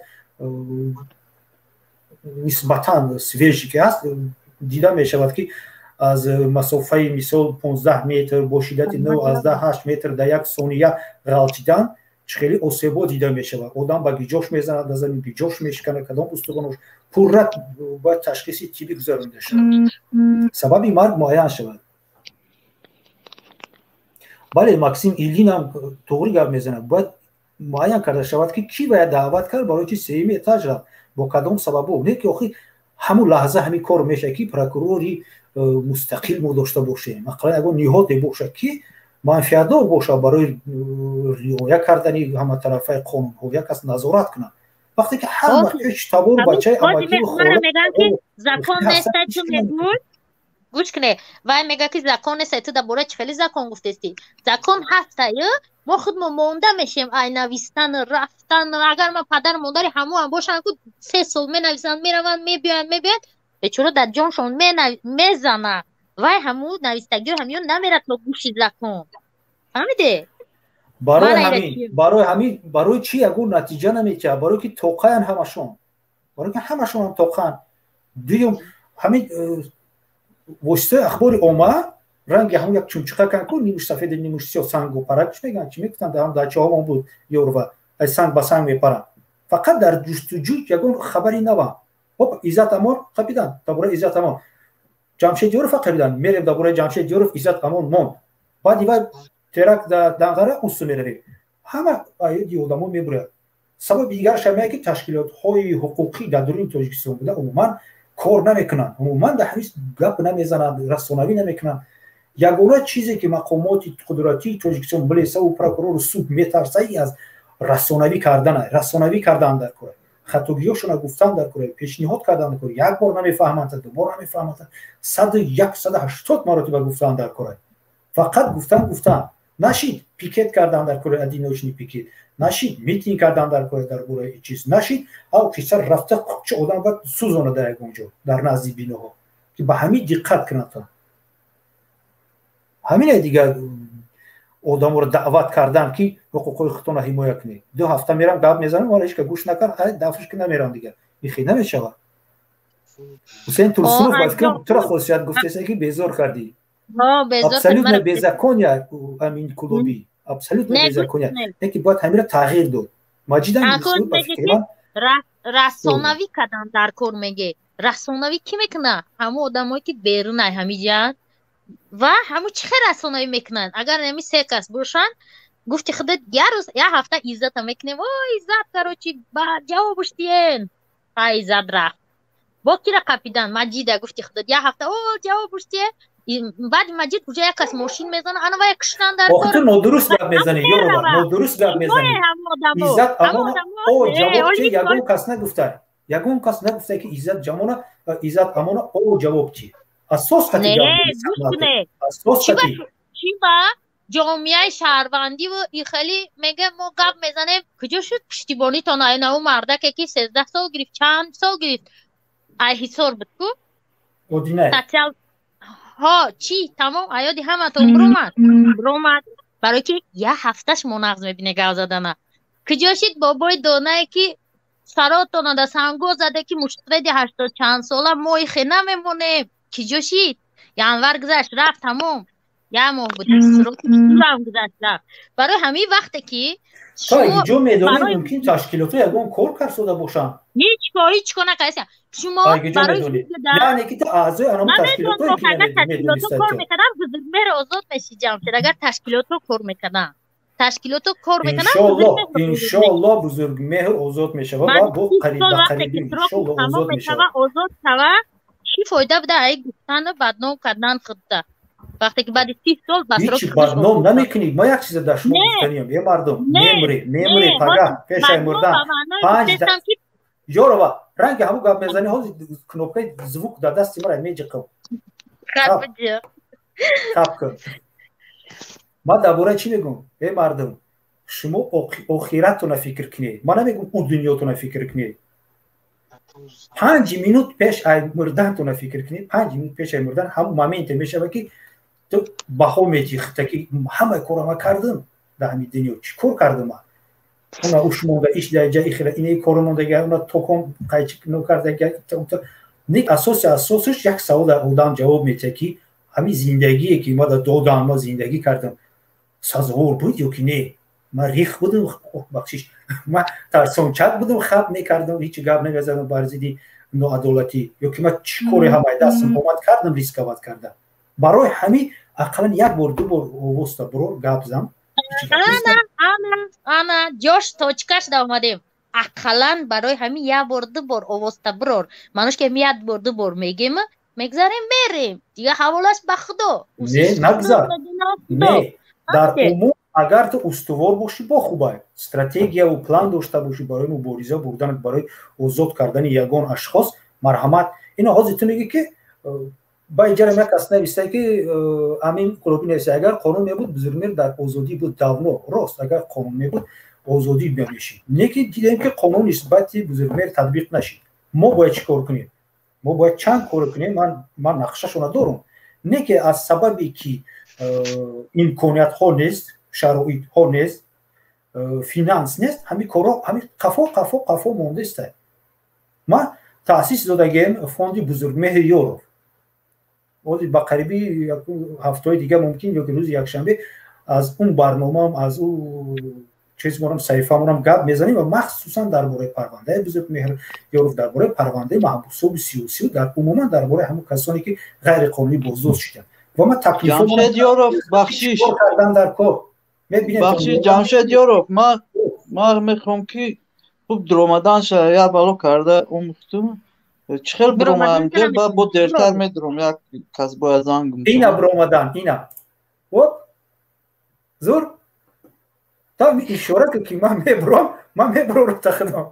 S1: нисбатан свежий ки ҳаст, дида мешавад, ки аз масофаи, мисол, 15 метр бо шиддати 9,8 метр дар як сония ғалтидан чӣ хеле осебо дида мешавад. Одам ба гиҷош мезанад, дар замин гиҷош мешиканад, кадом устухонош. Пурра бояд ташхиси тиббӣ гузаронида шавад, сабаби марг муайян шавад. Бале, Максим Илинам тоғри гап мезанад. Бояд муайян карда шавад, ки кӣ бояд даъват кард, барои чи сеюми этаж рафт, бо кадом сабабо. Не ки охи ҳамун лаҳза ҳамин кор мешавад, ки прокурори мустақил мо дошта бошем, ақаллан ягон ниҳоде бошад, ки манфиатдор бошад барои риоя кардани ҳаматарафаи қонунҳо, як кас назорат кунад. Вақте ки ҳар вақт ҳеч табору бачаи
S2: амакию закон неста, чу мегӯй, гӯш куне, вай мега, ки закон неста. Ту дар бораи чӣ хеле закон гуфтести? Закон ҳаста, мо худмо монда мешем ай навистан, рафтан. Агар ман падару модари ҳамоам бошанд, ку 3 сол менависанд, мераванд, мебиёянд, мебиёянд, бечора дар ҷоншон мезана. Вай ҳаму навистагиро ҳамиён намерад то гӯши закон, фаҳмиде?
S1: Барои ҳамин, барои чӣ ягон натиҷа наметиҳад? Барои ки тоқаян ҳамашон, барои ки ҳамашонам тоқаан. Дуюм, ҳамин воситаи ахбори омма ранги ҳамун як чумчуқа кан ку, нимуш сафеду нимуш сиёҳ, сангу парак чӣ мегӯянд, чӣ мегуфтанд, ҳам дачаҳомон буд, ёрва ай санг ба санг мепаранд, фақат дар ҷустуҷӯ ягон хабари нава. Хоп, Иззат Амон қапидан, дар бораи Иззат Амон, Ҷамшед Ёров қапидан, мерем дар бораи Ҷамшед Ёров, Иззат Амон монд. Баъди вай теракт дар Данғара, усу меравем, ҳама аёди одамо мебуряд. Сабаби дигараш ҳамае, ки ташкилотҳои ҳуқуқӣ дар дуруни Тоҷикистон буда умуман кор намекунанд, умуман дар ҳамин гап намезананд, расонавӣ намекунанд. Ягона чизе, ки мақомоти қудратии Тоҷикистон билесаву прокурору суд метарсаи, аз расонавӣ кардана. Расонавӣ кардан дар кора, хатогиҳошона гуфтан дар кора, пешниҳод кардан дар кора. Як бор намефаҳманд, ду бор намефаҳманд, 101, 180 маротиба гуфтан дар кора. Фақат гуфтан, гуфтан нашид, пикет кардан дар кора, одиночный пикет нашид, митинг кардан дар кора дар бораи чиз нашид. Ав қисса рафта чӣ одам бояд сӯзона дар ягон ҷо дар назди биноҳо, ки ба ҳамин диққат кунанд. Ҳамине дигар одаморо даъват кардан, ки ҳуқуқҳои худтонро ҳимоя кунед. 2 ҳафта мерам, гап мезанам, вале ҳеч гӯш накард, дафш ки намерам дигар, ихе намешавад. Ҳусейн Турсунов, ба фикрам, тура хосият гуфтеса, ки безор кардӣ. Абсолютно безакония амин клуби, абсолютно безакония, лекин бояд ҳамира тағйир дод. Маҷидам.
S2: Расонавӣ кардан дар кор меге. Расонавӣ кӣ мекунад? Ҳамон одамое ки берунай ҳамиҷа ва ҳамун чӣ хел расонавӣ мекунанд? Агар ҳами се кас бошанд, гуфти худат, як рӯз, як ҳафта Иззата мекунем, о Иззат, короче, ба ҷавобуш диен. Ҳа, Иззат рафт. Бо кира қапидан? Маҷида, гуфти худат, як ҳафта о ҷавобуш дие. Баъди Маҷид куҷа як кас мошин мезана, ана вая куштан дар
S1: кор. Ту нодуруст гап мезанӣ, Ёрова, нодуруст гап мезанӣ. Иззат Амона о ҷавоб чи, ягон кас нагуфта. Ягон кас нагуфта, ки Иззат Ҷамона, Иззат Амона о ҷавоб чи. Асос қати
S2: гап.
S1: Асос қати.
S2: Чи ба ҷомеаи шаҳрвандиву и хеле мега мо гап мезанем, куҷо шуд пуштибонитон? Айна ӯ мардаке ки 13 сол гирифт, чанд сол гирифт, ай Ҳисор буд ку? Социал ҳо чӣ, тамом аёди ҳаматон биромад, биромад, барои ки як ҳафта шумо нағз мебине гап задана. Куҷо шид бобои донае, ки саротона да санго зада, ки муштреди 80 чанд сола мои хе намемонем? Киҷо шид? Январ гузашт, рафт, тамом, як моҳ буд, ам гузашт, рафт. Барои ҳамин вақте ки
S1: То ҷо медонӣ, мумкин ташкилотҳо ягон кор карсода бошанд.
S2: Ҳеҷ кор, ҳеҷ кор накарда. Шумо
S1: барои яъне ки ту аъзои анам ташкилотҳое
S2: ки ташкилотҳо кор мекардам, Бузургмеҳр озод мешид, Ҷамшед. Агар ташкилотҳо кор мекардам, ташкилотҳо кор мекунанд.
S1: Иншоалло, иншоалло, Бузургмеҳр озод мешавад ва бо қариб ба қариби иншоалло озод мешавад.
S2: Озод шава, чӣ фоида буда ай гуфтану бадном кардан худда, вақте ки баъди 30 сол
S1: ба ҳеҷ бадном намекунӣ? Ма як чиза дар шумо гуфтаниям: е мардум, мемре, мемре, пага пешай мурдан панҷ Ёрова, ранги ҳамун гап мезанӣ. Ҳозир кнопкаи звук дар дасти мара меҷиқам. Хаб кун. Ман дар бораи чӣ мегӯм? Э мардум, шумо охиратона фикр кунед. Ман намегӯм ӯ дунётона фикр кунед. 5 минут пеш ай мурдантона фикр кунед. 5 минут пеш ай мурдан ҳамун моменте мешавад, ки ту баҳо медиҳӣ, ки ҳамаи кора ман кардам дар ҳамин дунё, чӣ кор кардам ман? Уна уш монда, иш даҷа ихира, инаи коро мондага, уна током қайчи нокардага. Не, асоси асосаш як савол дар одам ҷавоб медиҳад, ки ҳамин зиндагие, ки ма додам, ма зиндагӣ кардам, сазовор буд ё ки не? Ман рих будам, бахшиш, ман тарсончак будам, хаб мекардам, ҳеҷ гап намезадам бар зидди ноадолатӣ, ё ки ман чӣ коре ҳамаи дастам омад кардам, рисковать кардам? Барои ҳамин ақаллан як бор, ду бор овозта бурор, гап зан.
S2: Ана, ана, ана ҷош точкаш да омадем. Ақаллан барои ҳамин як бор, ду бор овозта бирор. Мануш ки як бор, ду бор мегем, мегзарем, мерем, дига ҳаволаш ба Худо.
S1: Не, нагзар, не. Дар умум, агар ту устувор бошӣ, бо хубай стратегияву план дошта бошӣ барои мубориза бурдан, барои озод кардани ягон ашхос, марҳамат. Ино ҳозир ту мегӣ, ки ба иҷарам як кас нависта, ки Амин Қурбӣ нависта: агар қонун мебуд, Бузургмеҳр дар озодӣ буд давно. Рост, агар қонун мебуд, озодӣ мемешид. Не ки дидем, ки қонун нисбати Бузургмеҳр татбиқ нашид. Мо бояд чӣ кор кунем? Мо бояд чанд кор кунем. Ман нақшашона дорум, не ки аз сабабе ки имкониятҳо нест, шароитҳо нест, финанс нест, ҳамин корҳо ҳамин қафо, қафо, қафо мондаиста. Ман таъсис додагем фонди Бузургмеҳри Ёров. Ҳозир ба қариби ҳафтаҳои дига мумкин ё ки рӯзи якшанбе аз он барномаам, аз ӯ чизмонам, саҳифамонам гап мезанем ва махсусан дар бораи парвандаи Бузургмеҳр Ёров, дар бораи парвандаи маҳбусоби сиёсию дар умуман дар бораи ҳамон касоне, ки ғайриқонунӣ боздошт шуданд, ва ман
S3: Ҷамшед Ёров, бахшиш.
S1: Кардан дар кор.
S3: Бахшиш, Ҷамшед Ёров, ман мехоҳам, ки хуб дуромаданша як бало карда омӯхтум. Чӣ хел биромадам? Ба бо дертар медурам, як кас бояд занг.
S1: Ина биромадан, ина оп, зур та ишора ки ман мебурам, ман мебурам тахидам.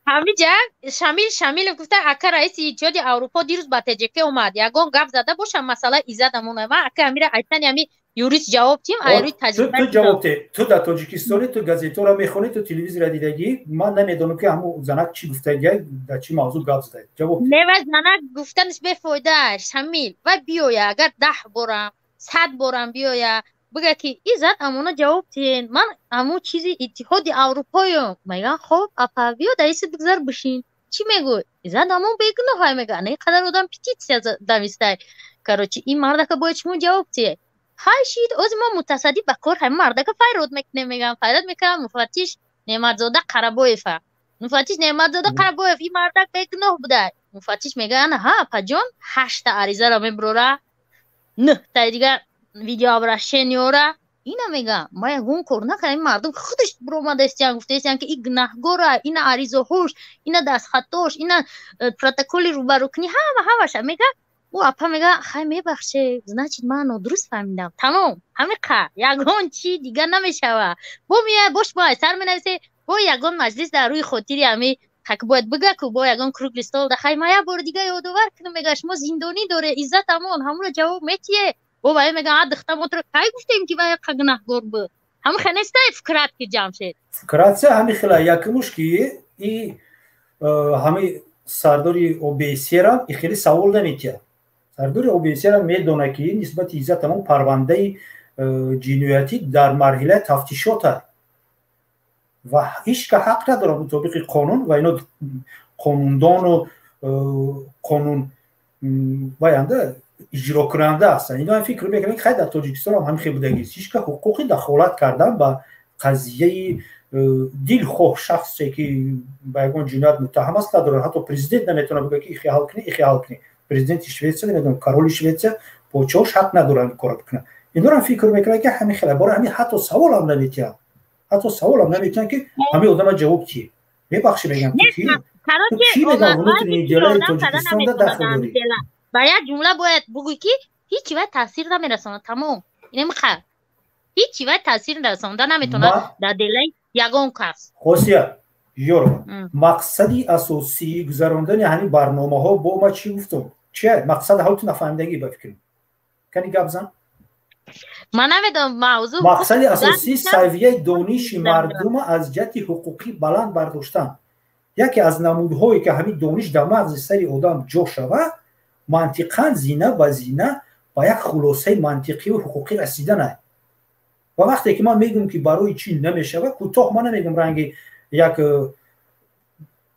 S2: Ҳамиҷа Шамил Шамилов гуфта: ака, раиси Иттиҳоди Аврупо дирӯз ба ТҶК омад, ягон гап зада бошам масъала Иззат Амона? Ман, ака, ҳамира айтани ҳами юрист ҷавоб тим, айрӯи таҷриба.
S1: Ту ҷавоб те. Ту дар Тоҷикистони, ту газетҳоро мехонӣ, ту телевизора дидагӣ. Ман намедонам, ки ҳамун занак чӣ гуфтагия, дар чӣ мавзӯъ гап зада. Ҷавоб.
S2: Не, ва занак гуфтанаш бефоида, Шамил. Ва биёя, агар 10 борам, 100 борам биёя, бига, ки Иззат Амона ҷавоб тиҳен, ман ҳамун чизи Иттиҳоди Аврупоём. Мегӯям: хоб, апа, биё, дар иси бигзар, бишин, чӣ мегӯй? Иззат Амон бегуноҳай, мега. Ана қадар одам петитсия давистай, короче, ин мардака бояд шумо ҷавоб тиҳе. Хай, шид, ози мо мутасаддӣ ба кор ҳамин мардака файрод мекунем, мегам. Файрод мекунам муфаттиш Неъматзода Қарабоева. Муфаттиш Неъматзода Қарабоев, ин мардак бегуноҳ буда. Муфаттиш мега: ана ҳа, апаҷон, ҳашта аризаро мебурора, нӯҳтаи дига видеообращениёра ина мега: ма ягон кор накардам, ин мардум худаш буромадаистиян, гуфтаистиян, ки и гунаҳгора, ина аризаҳош, ина дастхатош, ина протоколи рӯбарӯкунӣ, ҳама ҳамаша мега. Ӯ апа мега: хай, мебахше, значит, ман нодуруст фаҳмидам. Тамом, ҳамиқа, ягон чи дига намешава. Бо меяй, бош, бо сар менависе, бо ягон маҷлис дар рӯи хотири ҳами хак бояд бига ку, бо ягон круглый стол да: хай, ма як бори дига ёдовар кунам, мега, шумо зиндонӣ доре, Иззат Амон, ҳамуро ҷавоб метиҳе. Бо вай мега: а духта, мо туро кай гуфтем, ки вай гунаҳгор буд? Ҳами хел нестай фикрат ки, Ҷамшед?
S1: Вкратце ҳами хела. Якумуш ки и ҳами сардори ОБСЕ-ра и хеле савол наметиҳад. Сардори ОБСЕ-ра медонад, ки нисбати Иззат Амон парвандаи ҷиноятӣ дар марҳилаи тафтишота ва ҳеҷ ка ҳақ надорад мутобиқи қонун, ва ино қонундону қонун ваянда иҷрокунанда ҳастанд. Ино фикр мекунанд, ки хай, дар Тоҷикистон ҳам ҳамин хел будагист. Ҳеҷ ка ҳуқуқи дахолат кардан ба қазияи дилхоҳ шахсе, ки ба ягон ҷиноят муттаҳам аст, надорад. Ҳатто президент наметавонад бигӯяд, ки ихе ҳал кунӣ, ихе ҳал кунӣ. Президенти Шветсия, намедонам, короли Шветсия, подшоҳш ҳақ надоранд ин корро бикунанд. Инорам фикр мекунанд, ки ҳамин хела. Бораи ҳамин ҳатто саволам наметиҳанд, ҳатто саволам наметиҳанд, ки ҳамин одама ҷавоб кие. Мебахшӣ, мегам, ту ки? Ту кӣ, мегам, внутренние делаи Тоҷикистонда дахл дорӣ?
S2: Ба як ҷумла бояд бугӯй, ки ҳеҷ вай таъсир намерасонад. Тамом, инамиқа, ҳеҷ вай таъсир расонда наметавонад дар делаи ягон кас.
S1: Хосият Ёрова, мақсади асосии гузарондани ҳамин барномаҳо бо ма чӣ гуфтум? Чи мақсад? Ҳал ту нафаҳмидагӣ, ба фикрам. Кани гап зан.
S2: Ман намедонам мавзӯъ.
S1: Мақсади асосӣ савияи дониши мардума аз ҷиҳати ҳуқуқӣ баланд бардоштан. Яке аз намудҳое, ки ҳамин дониш дар мағзи сари одам ҷо шавад, мантиқан зина ба зина ба як хулосаи мантиқиву ҳуқуқӣ расиданай. Ва вақте ки ман мегӯм, ки барои чӣ намешавад, кӯтоҳ ман намегӯм, ранги як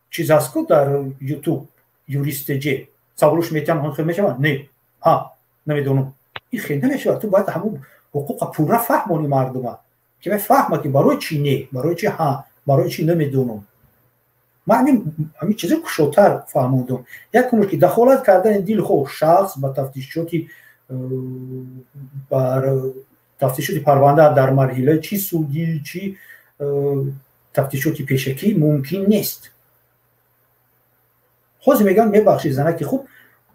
S1: чиз аст ку дар Ютуб, юрист теже, саволуш метиҳам, хел мешавад, не, ҳа, намедонам, ин хел намешавад. Ту бояд ҳамун ҳуқуқа пурра фаҳмони мардума, ки вай фаҳма, ки барои чӣ не, барои чӣ ҳа, барои чӣ намедонам. Ман ҳамин чизе кушодтар фаҳмондум. Якумш, ки дахолат кардани дилхоҳ шахс ба тафтишоти, бар тафтишоти парванда дар марҳилаи чӣ судӣ, чӣ тафтишоти пешакӣ мумкин нест. Ҳозир мегӯям: мебахшед, занаки хуб,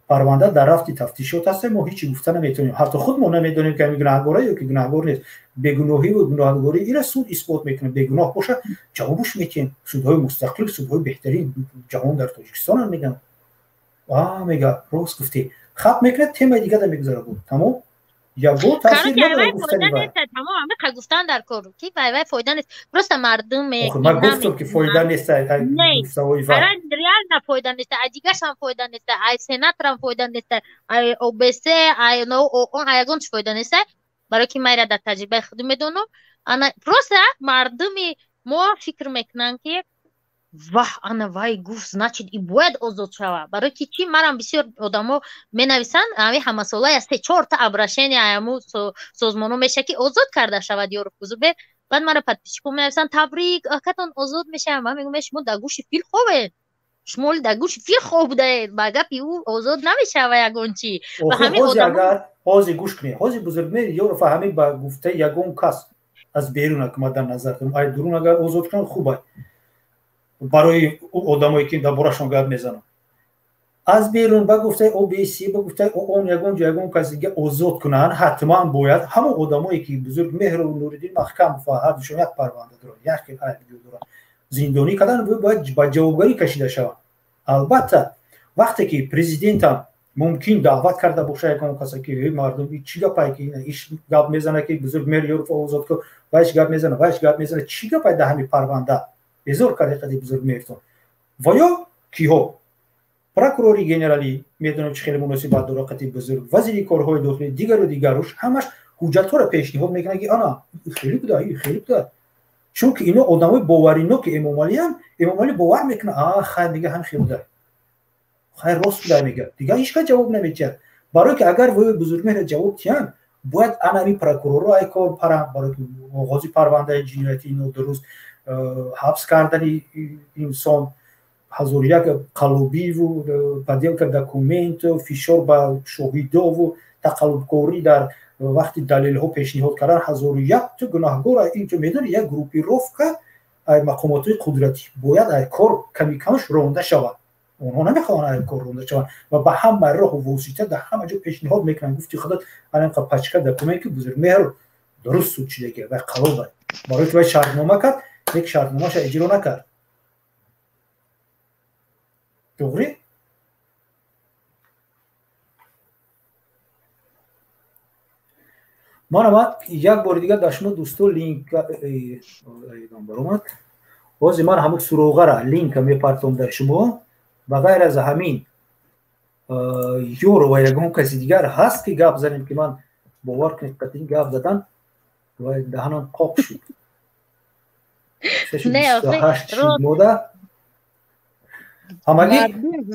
S1: парванда дар рафти тафтишот ҳаст, мо ҳечи гуфта наметавонем, ҳатто худ мо намедонем, ки ҳамин гунаҳгора ё ки гунаҳгор нест. Бегуноҳиву гунаҳгорӣ ира суд исбот мекунад. Бегуноҳ боша, ҷавобуш метиҳем. Судҳои мустақил, судҳои беҳтарин ҷаҳон дар Тоҷикистонам. Мегӯям: а, мега, рост гуфтӣ, хат мекунад, темаи дигара мегузарад, буд, тамом, ягон таъсир надорад гуфтани вай.
S2: Тамом, ҳамиқа гуфтан дар кор, ки вай вай фоида нест, просто мардум.
S1: Ман гуфтам, ки фоида нест.
S2: Реально фоида нест, ай дигашам фоида нест, ай сенаторам фоида нест, ай ОБС, ай ООН, ай ягон чи фоида нест, барои ки майра дар таҷрибаи худ медонам. Ана просто мардуми мо фикр мекунанд, ки ваҳ, ана вай гуфт, значит, и бояд озод шава. Барои ки чӣ? Марам бисёр одамо менависанд, ами ҳамасола я се чорта обращение аяму созмоно меша, ки озод карда шавад Ёров Бузургмеҳр. Баъд мара подписчико менависанд: табрик, акатон озод мешавад. Ман мегӯям: шумо дар гӯши фил хобед, шумо дар гӯши фил хоб будаед, ба гапи ӯ озод намешава ягон чӣ.
S1: Ҳозир гӯш кунед, ҳозир Бузургмеҳр Ёров ҳамин ба гуфтаи ягон кас аз берун, ма дар назар дорам, ай дурун, агар озод кунанд, хуб барои одамое, ки дар борашон гап мезанам, аз берун ба гуфтаи ОБС, ба гуфтаи ООН, ягон ҷо ягон кас дига озод кунанд, ҳатман бояд ҳамон одамое, ки Бузургмеҳру Нуриддин Маҳкамов, ҳардушон як парванда доранд, як хел айб доранд, зиндонӣ кардан, бояд ба ҷавобгарӣ кашида шаванд. Албатта, вақте ки президентам мумкин даъват карда боша ягон каса, ки мардум, чӣ гапае, ки иш гап мезана, ки Бузургмеҳр Ёров озод кун, вайш гап мезана, вайш гап мезана, чӣ гапае дар ҳамин парванда безор карда қади Бузургмеҳртон ва ё киҳо, прокурори генералӣ, медонем, чӣ хеле муносибат дора қати Бузург, вазири корҳои дохилӣ, дигару дигаруш, ҳамаш ҳуҷҷатҳоро пешниҳод мекунад, ки ана хеле буда, хеле буда. Чунки ино одамои бовариноки Эмомалиам, Эмомалӣ бовар мекунад: а, хай, мега, ҳам хел буда, хай, рост буда, мега. Дигар ҳеҷ кас ҷавоб наметиҳад, барое ки агар вои Бузургмеҳра ҷавоб диҳанд, бояд анами прокурорро ай кор паранд, барое ки оғози парвандаи ҷиноятӣ нодуруст, ҳабс кардани инсон. Ҳазору як қаллобиву подделка документу, фишор ба шоҳидову тақаллубкорӣ дар вақти далелҳо пешниҳод кардан, ҳазору якту гунаҳгор. Инҷо медони, як группировка мақомотҳои қудратӣ бояд ай кор ками камаш ронда шавад. Онҳо намехоҳанд ай кор ронда шаванд ва ба ҳама роҳу восита дар ҳама ҷо пешниҳод мекунанд. Гуфти худат, анамқа пачка документ, ки Бузургмеҳр дуруст суд шидаги, вай қаллоб, барои ки вай шартнома кард, як шартномаша иҷро накард. Туғри? Мана, ман як бори дигар дар шумо, дӯсто, линк баромад. Ҳозир ман ҳамун суроғара, линка мепартом дар шумо. Ба ғайр аз ҳамин ёро ва ягон каси дигар ҳаст, ки гап занем, ки ман, бовар кунед, қатин гап задан ва даҳанам қоқ шуд. Мода ҳамагӣ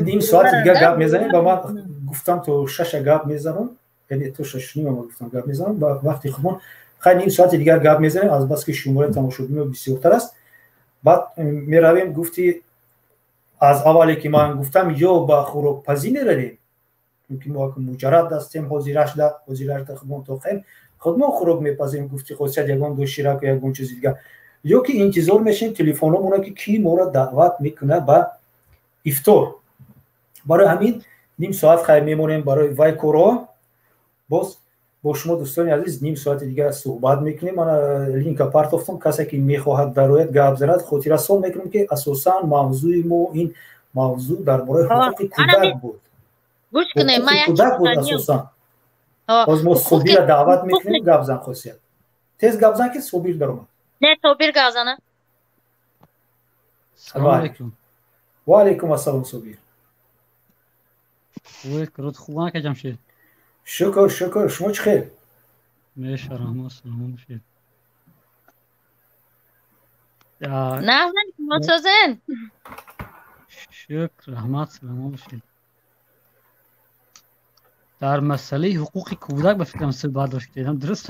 S1: ним соати дигар гап мезанем. Ба ман гуфтам, то 6-а гап мезанам, яъне то 6:30 ма гуфтам гап мезанам ба вақти худмон. Хай, ним соати дигар гап мезанем, азбаски шумораи тамошобино бисёртар аст. Баъд меравем, гуфти аз аввале ки ман гуфтам, ё ба хӯрокпазӣ меравем, чунки мо муҷаррад ҳастем, ҳозирашда худмон тоқем, худмон хӯрок мепазем, гуфти хосият, ягон дошираку, ягон чизи дигар, ё ки интизор мешем телефономона, ки кӣ моро даъват мекунад ба ифтор. Барои ҳамин ним соат хай мемонем барои вай корҳо. Боз бо шумо, дӯстони азиз, ним соати дигар суҳбат мекунем. Мана, линка партофтам, касе ки мехоҳад дарояд, гап занад. Хотиррасон мекунем, ки асосан мавзӯи мо ин мавзӯъ дар бораи ҳуқуқи кӯдак буд.
S2: Гӯш кунед.
S1: Кӯдак буд асосан. Боз мо Собира даъват мекунем. Гап зан, Хосият, тез гап зан, ки Собир даромад.
S2: Не, Собир гап зана.
S4: Салому алейкум.
S1: Ва алейкум ассалом, Собир.
S4: Хуб, ака Ҷамшед?
S1: Шукр, шукр, шумо чӣ хел?
S4: Меша, раҳмат, саломат бошед.
S2: Нағзан, шумо созен?
S4: Шукр, раҳмат, саломат бошед. Дар масъалаи ҳуқуқи кӯдак ба фикрам суҳбат доштедам, дуруст?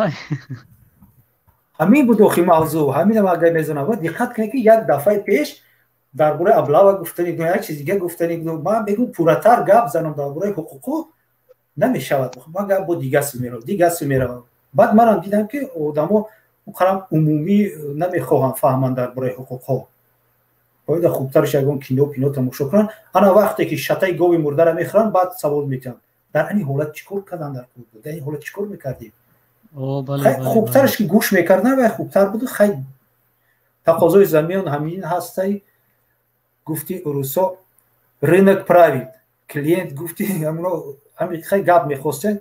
S1: Ҳамин буд охи мавзӯъ, ҳаминам агар мезанам. Диққат кунед, ки як дафъаи пеш дар бораи облава гуфтани, як чиз дига гуфтани, ман мегӯм, пурратар гап занам дар бораи ҳуқуқу намешавад. Ман гап бо дига су меравам, дига су меравам. Баъд манам дидам, ки одамо он умумӣ намехоҳанд фаҳманд дар бораи ҳуқуқҳо. Бояд хубтарш ягон кино пино тамошо кунанд. Ана вақте ки шатаи гови мурдара мехӯранд, баъд савол мекунанд: дар ани ҳолат чӣ кор кардан дар кор буд, дар ин ҳолат чӣ кор мекардем? Хубтарш ки гӯш мекардан, вай хубтар буд. Хай, тақозои замин ҳамин ҳастай. Гуфти русо, рынок правит, клиент, гуфти хай, гап мехостем,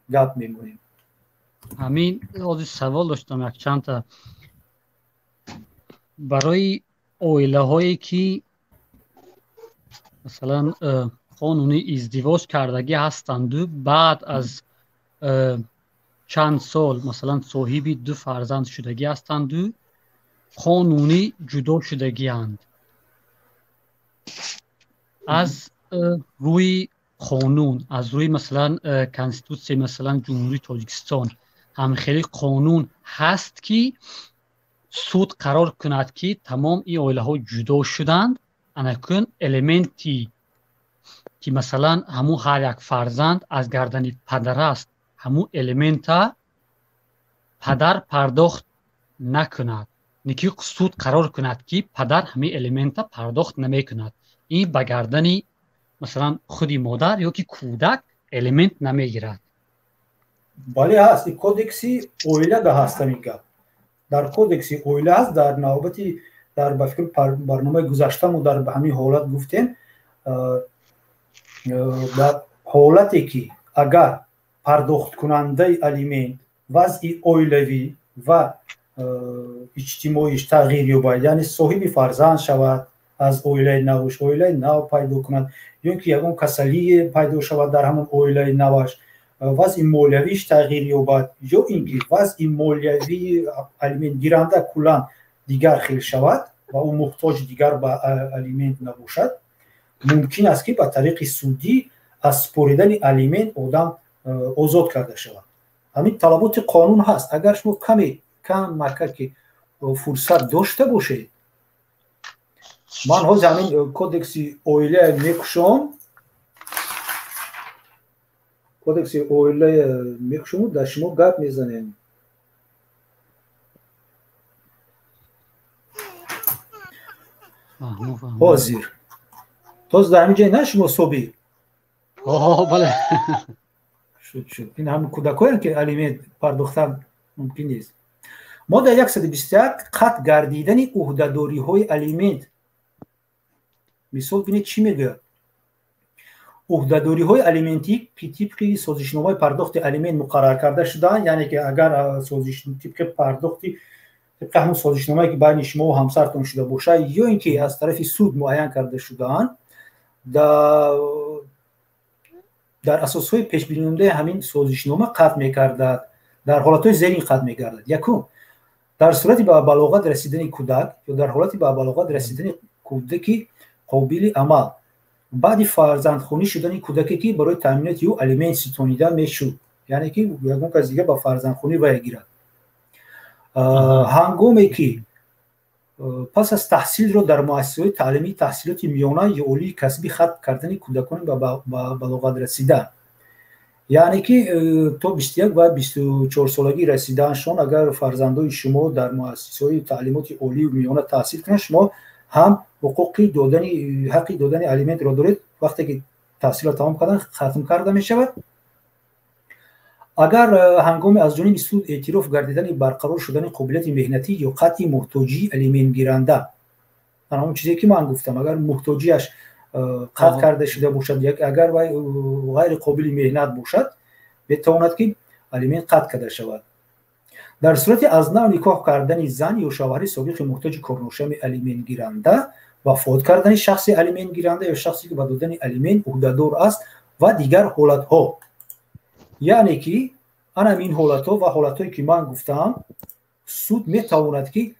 S1: гап мемонем.
S4: Ҳамин ҳозир савол доштам якчандта барои оилаҳое, ки масалан қонунӣ издивоҷ кардагӣ ҳастанду баъд аз чанд сол, масалан, соҳиби ду фарзанд шудагӣ ҳастанду қонунӣ ҷудо шудагианд. Аз рӯи қонун, аз рӯи, масалан, конститутсияи, масалан, Ҷумҳурии Тоҷикистон ҳамхели қонун ҳаст, ки суд қарор кунад, ки тамом ин оилаҳо ҷудо шуданд, анакун элементи, ки масалан ҳамун ҳар як фарзанд аз гардани падар аст, ҳамун элемента падар пардохт накунад, неки суд қарор кунад, ки падар ҳамин элемента пардохт намекунад, ин ба гардани, масалан, худи модар ё ки кӯдак элемент намегирад?
S1: Бале, ҳаст. Кодекси оила да ҳаст ҳамин гап, дар кодекси оила ҳаст. Дар навбати дар, ба фикр, барномаи гузаштамо дар ҳамин ҳолат гуфтем. Дар ҳолате ки агар пардохткунандаи алимент вазъи оилавӣ ва иҷтимоиш тағйир ёбад, яъне соҳиби фарзанд шавад, аз оилаи навш оилаи нав пайдо кунад, ё ки ягон касалие пайдо шавад дар ҳамон оилаи наваш, вазъи молиявиш тағйир ёбад, ё ин ки вазъи молиявии алиментгиранда куллан дигар хел шавад ва ӯ муҳтоҷ дигар ба алимент набошад, мумкин аст, ки ба тариқи судӣ аз супоридани алимент одам озод карда шавад. Ҳамин талаботи қонун ҳаст. Агар шумо каме камака ки фурсат дошта бошед, Ман ҳозир ҳамин кодекси оила мекушом, кодекси оила мекушому дар шумо гап мезанем. Ҳозир тоз дар ҳамин ҷой на шумо собир?
S4: Бале.
S1: Шуд, шуд. Ин ҳамин кӯдакоянд, ки алимент пардохтан мумкин нест. Модда 121, қатъ гардидани ӯҳдадориҳои алимент. Мисол, бинед, чӣ мегӯяд: ӯҳдадориҳои алиментӣ, ки тибқи созишномаи пардохти алимент муқаррар карда шудаанд, яъне ки агар тибқи пардохти, тибқи ҳамон созишномае, ки байни шумо ҳамсартон шуда бошад, ё ин ки аз тарафи суд муайян карда шудаанд, дар асосҳои пешбинондаи ҳамин созишнома қатъ мекардад. Дар ҳолатҳои зерин қатъ мегардад: якум, дар сурати ба балоғат расидани кӯдак ё дар ҳолати ба балоғат расидани кӯдаки қобили амал баъди фарзандхонӣ шудани кӯдаке, ки барои таъминоти ӯ алимент ситонида мешуд, яъне ки ягон кас дига ба фарзандхонӣ вая гирад, ҳангоме ки пас аз таҳсилро дар муассисаҳои таълимии таҳсилоти миёна ё олии касбӣ хатм кардани кӯдакони ба балоғат расида, яъне ки то 21 ва 24 солагӣ расидааншон, агар фарзандои шумо дар муассисаҳои таълимоти олию миёна таҳсил кунанд, шумо ҳам ҳуқуқи додани, ҳаққи додани алиментро доред. Вақте ки таҳсилро тамом кардан, хатм карда мешавад. Агар ҳангоми аз ҷониби суд эътироф гардидани барқарор шудани қобилияти меҳнатӣ ё қатъи муҳтоҷии алиментгиранда, ҳамон чизе, ки ман гуфтам, агар муҳтоҷиаш қатъ карда шуда бошад, агар вай ғайри қобили меҳнат бошад, метавонад, ки алимент қатъ карда шавад. Дар сурати аз нав никоҳ кардани зан ё шавҳари собиқи муҳтоҷи корношами алиментгиранда, вафот кардани шахси алиментгиранда ё шахсе, ки ба додани алимент ӯҳдадор аст, ва дигар ҳолатҳо. Яъне ки анам ин ҳолатҳо ва ҳолатҳое, ки ман гуфтаам, суд метавонад, ки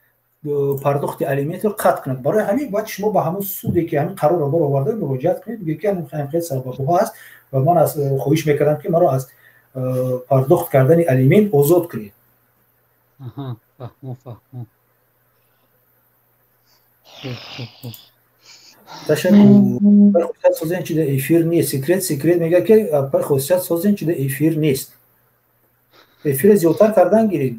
S1: пардохти алиментро қатъ кунад. Барои ҳамин бояд шумо ба ҳамон суде, ки ҳамин қарорро бароварда, муроҷиат кунед, бигӯед, ки ҳамин сабабҳо ҳаст ва ман аз хоҳиш мекардам, ки маро аз пардохт кардани алимент озод кунед.
S4: Фаҳмо, фаҳмо.
S1: Ташаккур. Хосият созен чида эфир нест. Секрет, секрет мега, ки хосият созен чида эфир нест. Эфира зиёдтар кардан гиред.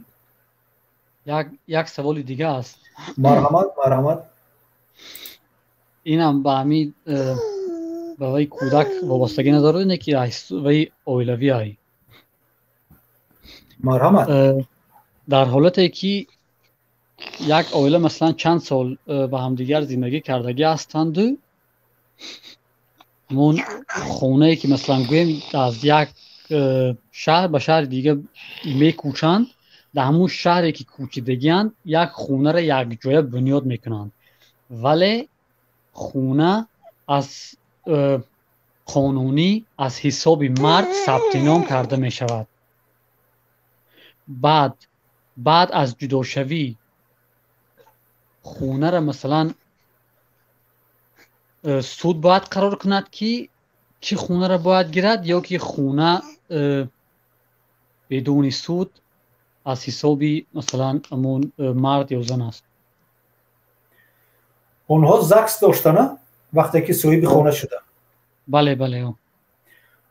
S4: Як саволи дига аст.
S1: Марҳамат, марҳамат.
S4: Инам ба ҳамин ба ваи кӯдак вобастагӣ надорад, ине ки ваи оилавӣ ай.
S1: Марҳамат.
S4: Дар ҳолате ки як оила, масалан, чанд сол ба ҳамдигар зиндагӣ кардагӣ ҳастанду ҳамон хонае, ки, масалан, гӯем, аз як шаҳр ба шаҳри дига мекӯчанд, дар ҳамун шаҳре, ки кӯчидагианд, як хонаро якҷоя бунёд мекунанд, вале хона аз қонунӣ аз ҳисоби мард сабти ном карда мешавад. Баъд аз ҷудошавӣ хонара, масалан, суд бояд қарор кунад, ки кӣ хонара бояд гирад, ё ки хона бидуни суд аз ҳисоби, масалан, ҳамон мард ё зан аст?
S1: Онҳо ЗАГС доштана, вақте ки соҳиби хона шуданд?
S4: Бале, бале.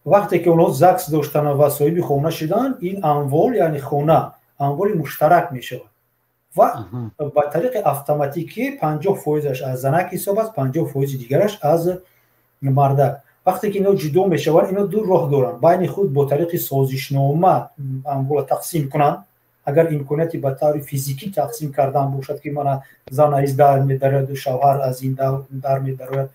S1: Вақте ки онҳо ЗАГС доштана ва соҳиби хона шуданд, ин амвол, яъне хона, амволи муштарак мешавад ва ба тариқи автоматикӣ 50 фоизаш аз занак ҳисоб аст, 50 фоизи дигараш аз мардак. Вақте ки ино ҷудо мешаванд, ино ду роҳ доранд: байни худ бо тариқи созишнома амволро тақсим кунанд, агар имконияти ба таври физикӣ тақсим кардан бошад, ки мана зан аз дар медарояду шавҳар аз ин дар медарояд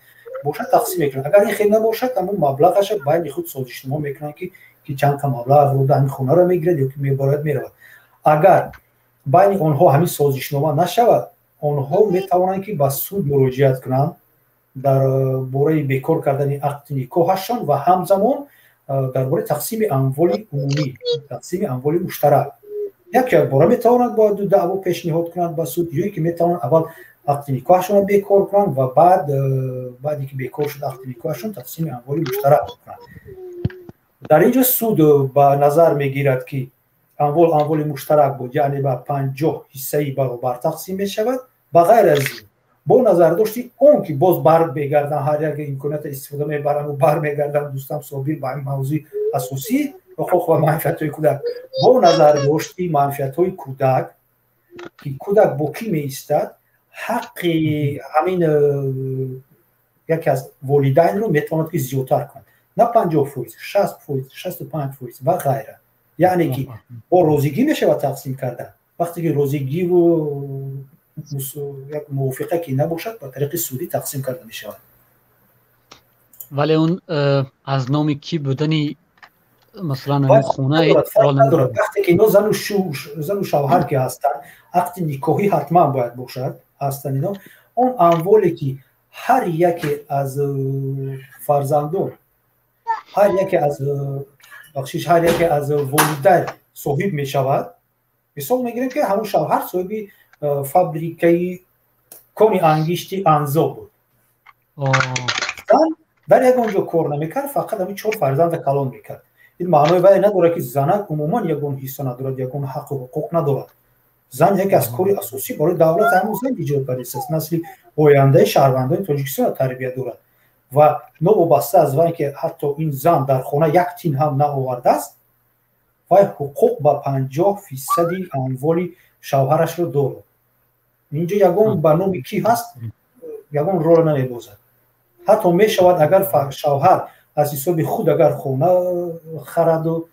S1: бошад, тақсим мекунанд. Агар ин хел набошад, ҳамон маблағаша байни худ созишнома мекунанд, ки чанд ка маблағ дода ҳамин хонаро мегирад ё ки мебарояд, меравад. Агар байни онҳо ҳамин созишнома нашавад, онҳо метавонанд, ки ба суд муроҷиат кунанд дар бораи бекор кардани ақди никоҳашон ва ҳамзамон дар бораи тақсими амволи умумӣ, тақсими амволи муштарак. Як якбора метавонанд бояд ду даъво пешниҳод кунанд ба суд, ё ки метавонанд аввал ақди никоҳашонро бекор кунанд ва баъд, баъде ки бекор шуд ақди никоҳашон, тақсими амволи муштарак кунанд. Дар ин ҷо суд ба назар мегирад, ки амвол амволи муштарак буд, яъне ба 50 ҳиссаи баробар тақсим мешавад. Ба ғайр аз ин Бо назардошти он ки боз бармегардам, ҳар як имконията истифода мебараму бармегардам, дӯстам Собир, ба ҳамин мавзӯи асосӣ, ҳуқуқ ва манфиатҳои кӯдак. Бо назардошти манфиатҳои кӯдак, ки кӯдак бо кӣ меистад, ҳаққи ҳамин яке аз волидайнро метавонад ки зиёдтар кунад, на 50%, 60%, 65% ва ғайра. Яъне ки бо розигӣ мешавад тақсим кардан. Вақте ки розигиву як мувофиқа ки набошад, ба тариқи судӣ тақсим карда мешавад.
S4: Вале он аз номи кӣ будани, масалан, хона?
S1: Вақте ки ино зану шавҳар ки ҳастанд, ақди никоҳӣ ҳатман бояд бошад, ҳастанд ино, он амволе ки ҳар яке аз фарзандон, ҳар яке аз, бахшиш, ҳар яке аз волидайн соҳиб мешавад. Мисол мегирем, ки ҳамун шавҳар соҳиби фабрикаи кони ангишти Анзоб буд, зан дар ягон ҷо кор намекард, фақат ҳамин чор фарзанда калон мекард. Ин маънои вай надорад, ки занак умуман ягон ҳисса надорад, ягон ҳаққу ҳуқуқ надорад. Зан яке аз кори асосӣ барои давлат ҳамун зан иҷро кардааст, насли ояндаи шаҳрвандони Тоҷикистонро тарбия дорад. Ва новобаста аз вай ки ҳатто ин зан дар хона як тин ҳам наовардааст, вай ҳуқуқ ба 50 фисади амволи шавҳарашро дорад. Инҷо ягон ба номи кӣ ҳаст, ягон рол намебозад. Ҳатто мешавад, агар шавҳар аз ҳисоби худ агар хона хараду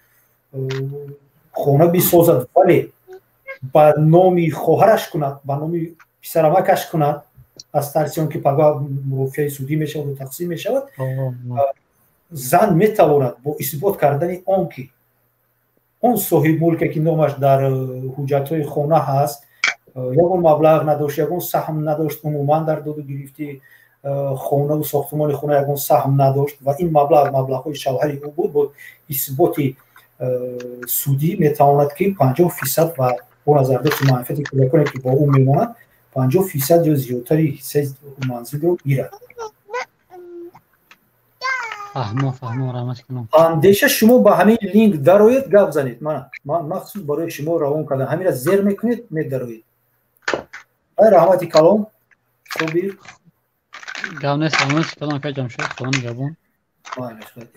S1: хона бисозад, вале ба номи хоҳараш кунад, ба номи писарамакаш кунад, аз тарси он ки пага мурофиаи судӣ мешаваду тақсим мешавад, зан метавонад бо исбот кардани он ки он соҳибмулке ки номаш дар ҳуҷҷатҳои хона ҳаст, ягон маблағ надошт, ягон саҳм надошт, умуман дар доду гирифти хонаву сохтумони хона ягон саҳм надошт ва ин маблағ маблағҳои шавҳари ӯ буд, бо исботи судӣ метавонад ки 50 фисад ва бо назардошти манфиати кӯдаконе ки бо ӯ мемонад, 50 фисад ё зиёдтари ҳиссаи манзилро гирад.
S4: Фаҳмо, фаҳмо, раҳмат кунам.
S1: Андеша, шумо ба ҳамин линк дароед, гап занед. Мана, ман махсус барои шумо равон кардам, ҳамира зер мекунед, медароед. Ай, раҳмати калом, Собир.
S4: Гап нест, раҳмати калом, ака Ҷамшед, худо нигаҳбон.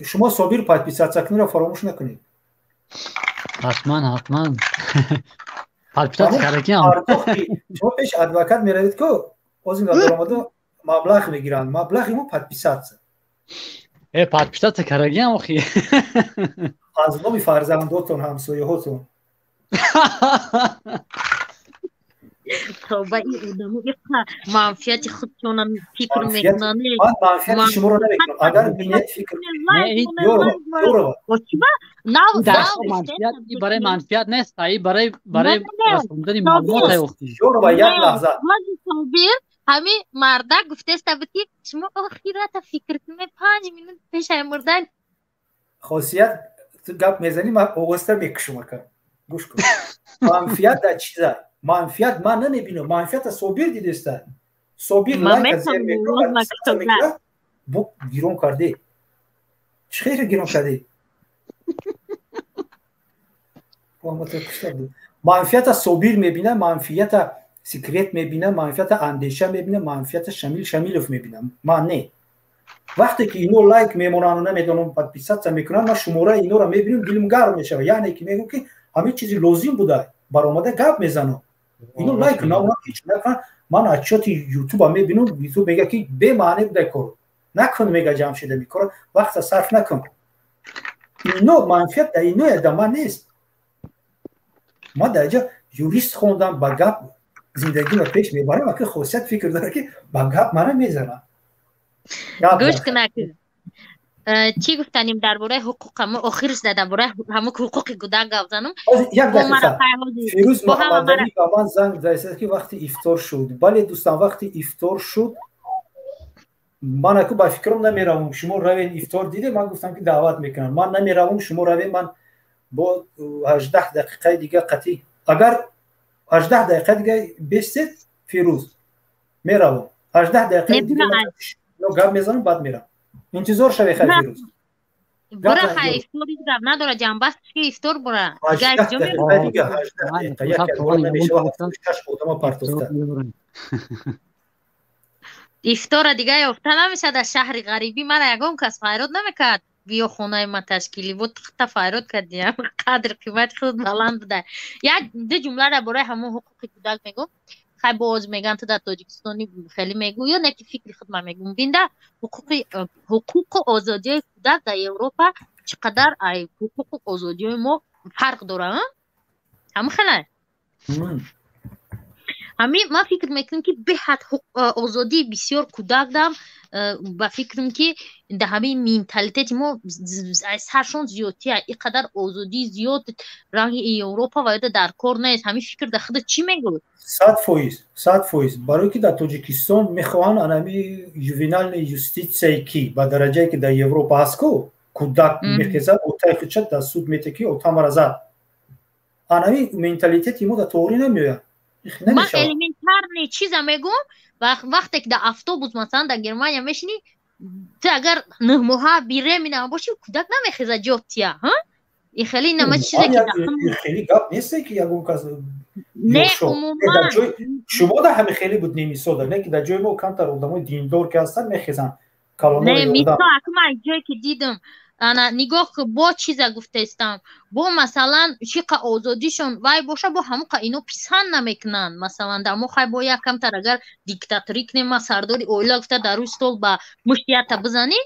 S1: Шумо, Собир, подписаться кунро фаромӯш накунед.
S4: Ҳатман, ҳатман, подписаться кардагиам.
S1: Шумо пеш адвокат меравед ку, озин даромаду маблағ мегиранд, маблағи мо подписаться.
S4: Э, подписаться кардагиам охи.
S1: Аз номи фарзандотон, ҳамсояҳотон.
S2: Тоба, ин одамо иқа манфиати худшона фикр мекунанд.
S1: Ман манфиати шуморо намекунам, агар бинед, фикр.
S4: Барои манфиат нест, аи барои расондани маълумот.
S1: Ёрова, як лаҳза.
S2: Собир, ҳамин мардак гуфтеста буд, ки шумо охирата фикр кунед, 5 минут пешай мурдан.
S1: Хосият, ту гап мезанӣ, ман оғозта мекушум. Ака, гӯш кун, манфиат дар чиза? Манфиат ман намебинам, манфиата Собир дидеста. Собир лайка бу гирон кардӣ. Чӣ хеле гирон кардӣ? Манфиата Собир мебина, манфиата Секрет мебина, манфиата Андеша мебина, манфиата Шамил Шамилов мебина, ман не. Вақте ки ино лайк мемонану, намедонам, подписаться мекунанд, ман шумораи инора мебинам, дилм гарм мешавад. Яъне ки мегӯм, ки ҳамин чизи лозим буда, баромада гап мезанам. Ино лайк наонад, ҳеч накунанд, ман отчёти Ютуба мебинам, Ютуб мега, ки бемаъне буда, кор накун, мега, Ҷамшеда, мекора вақта сарф накун. Ино манфиат дар иноя, да ман нест. Ман дар ҷа юрист хондам, ба гап зиндагиро пеш мебарам. Аки хосият фикр дорад, ки ба гап мана мезанам.
S2: Гӯш кунак, чӣ гуфтанем дар бораи ҳуқуқ? Мо охирш дар бораи ҳамун ҳуқуқи кӯдак гап занам.
S1: Як дақиқа, Фирӯз Муҳаммадалӣ ба ман занг зад, ки вақти ифтор шуд. Бале, дӯстам, вақти ифтор шуд. Ман аку ба фикрам намеравам, шумо равен. Ифтор диде, ман гуфтам, ки даъват мекунам, ман намеравам, шумо равен. Ман бо 18 дақиқаи дига қатъӣ, агар 18 дақиқа дига бестед, Фирӯз, меравам. 18 дақиқаи дига гап мезанам, баъд мерам. Интизор шаве, хай, Фирӯз.
S2: Бура, хай, ифтор гап надора, ҷанбаст ки ифтор бура.
S1: Дига 18 дақиқа, як намешава, 76 одама партофта.
S2: Ифтора дига ёфта намешад дар шаҳри ғарибӣ. Мана ягон кас файрод намекард. Биё хонаи ма ташкилӣ. Бо та файрод кардиам. Қадр қимати худ баланд буда. Як ду ҷумла дар бораи ҳамон ҳуқуқи кӯдак мегӯм. Хай боз меган ту дар Тоҷикистони хеле мегӯ ё не ки фикри худ ман мегӯм. Бинда ҳуқуқу озодиҳои кӯдак дар Европа чӣ қадар ай ҳуқуқу озодиҳои мо фарқ дора, ҳамин хелай? Ҳамин ман фикр мекунам ки беҳад озодии бисёр кӯдак дам ба фикрам ки дар ҳамин менталитети мо саршон зиёдтия. Ин қадар озодии зиёд ранги Европа ва ёда дар кор нест. Ҳамин фикр дар худат чӣ мегӯй?
S1: 100%, 100%. Барое ки дар Тоҷикистон мехоҳанд анами ювенальная юститсияе ки ба дараҷае ки дар Европа ҳаст ку кӯдак мехезад, отаи худша дар суд мете ки ота мара зад. Анами менталитети мо дар тоғрӣ намеояд.
S2: Ман элементарный чиза мегӯм. Вақте ки дар автобус, масалан, дар Германия мешинӣ, ту агар 9 моҳа беременна бошӣ, кӯдак намехеза ҷотия. И хеле нама чизе ки
S1: хеле гап несте ки ягон кас
S2: не, умуман.
S1: Шумо да ҳами хеле буд немисода, не ки дар ҷои мо камтар одамои диндор ки ҳастанд, мехезанд.
S2: Не, мисол, ака, ман ҷое ки дидам, ана нигоҳ ки бо чиза гуфтаистам, бо масалан чиқа озодишон вай боша, бо ҳамуқа ино писанд намекунанд. Масалан, дар мо хай бо як камтар агар диктаторӣ кунем, ма сардори оила гуфта дар рӯи стол ба муштията бизанӣ,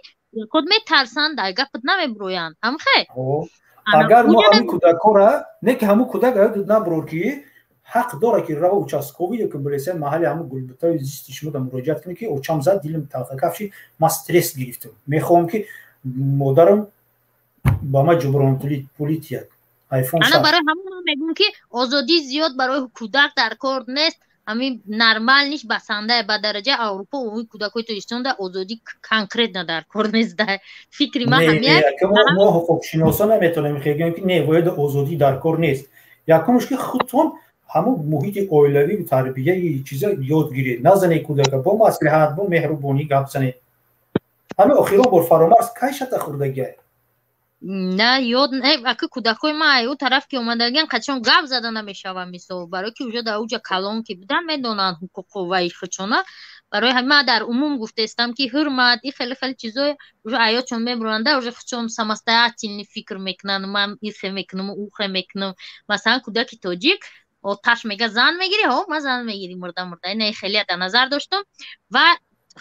S2: худ метарсанд, дар гапат намебироянд. Ҳамхе?
S1: Агар мо ҳамин кӯдакҳора не ки ҳамун кӯдак аёд набурор ки ҳақ дора ки рава участковый ё ки милисияи маҳалли ҳамун гулбутаи зисти шумо да муроҷиат кунед ки очам зад, дилим талха кафши, ман стресс гирифтам, мехоҳам ки модарам ба ман ҷубронпулӣ тиҳад. Айфон.
S2: Ана барои ҳамон мегӯм ки озодии зиёд барои кӯдак дар кор нест. Ҳамин нормальныйш басанда. Ба дараҷаи Аврупо ӯ кӯдакҳои Тоҷикистон озодӣ конкретно дар кор нест. Да фикри ман ҳамия.
S1: Мо ҳуқуқшиносо наметавонем хегӯем ки не, бояд озодӣ дар кор нест. Якумш ки худтон ҳамун муҳити оилавӣ, тарбияи чиза ёд гиред. Назане кӯдака, бо маслиҳат, бо меҳрубонӣ гап занед. Ҳамин охирон бор Фаромарз кай шата хӯрдагиай?
S2: На, ёд ака, кӯдакҳои ман ай ӯ тараф ки омадагиан, қачон гап зада намешава. Мисол, барое ки уже дар уҷа калон ки будан, медонанд ҳуқуқу ваи худшона. Барои ҳамин ман дар умум гуфтаистам ки ҳурмат и хеле хеле чизое уже аёдшон мебуранда, уже худшон самостоятельно фикр мекунанд: ман ихе мекунам, ухе мекунам. Масалан, кӯдаки тоҷик оташ мега: «Зан мегирӣ? Ҳо, ман зан мегирӣ». Мурда мурда ина хеле дар назар доштам ва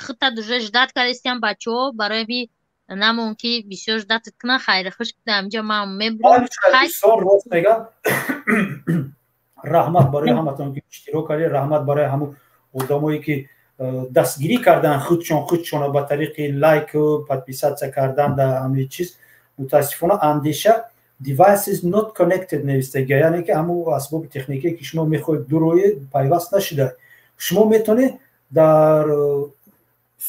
S2: худта уже ждать кардистиам бачаҳо. Барои ҳамин намон ки бисёр ждать кунан. Хайри хуш ки ҳаминҷа ман мебурам.
S1: Рост мегам. Раҳмат барои ҳаматон ки иштирок кардед. Раҳмат барои ҳамун одамое ки дастгирӣ кардан худшон худшона ба тариқи лайку подписаться кардан дар ҳамин чиз. Мутаассифона, Андеша, device is not connected навистага, яъне ки ҳамун асбоби техникие ки шумо мехоҳед дуроед, пайваст нашуда. Шумо метавонед дар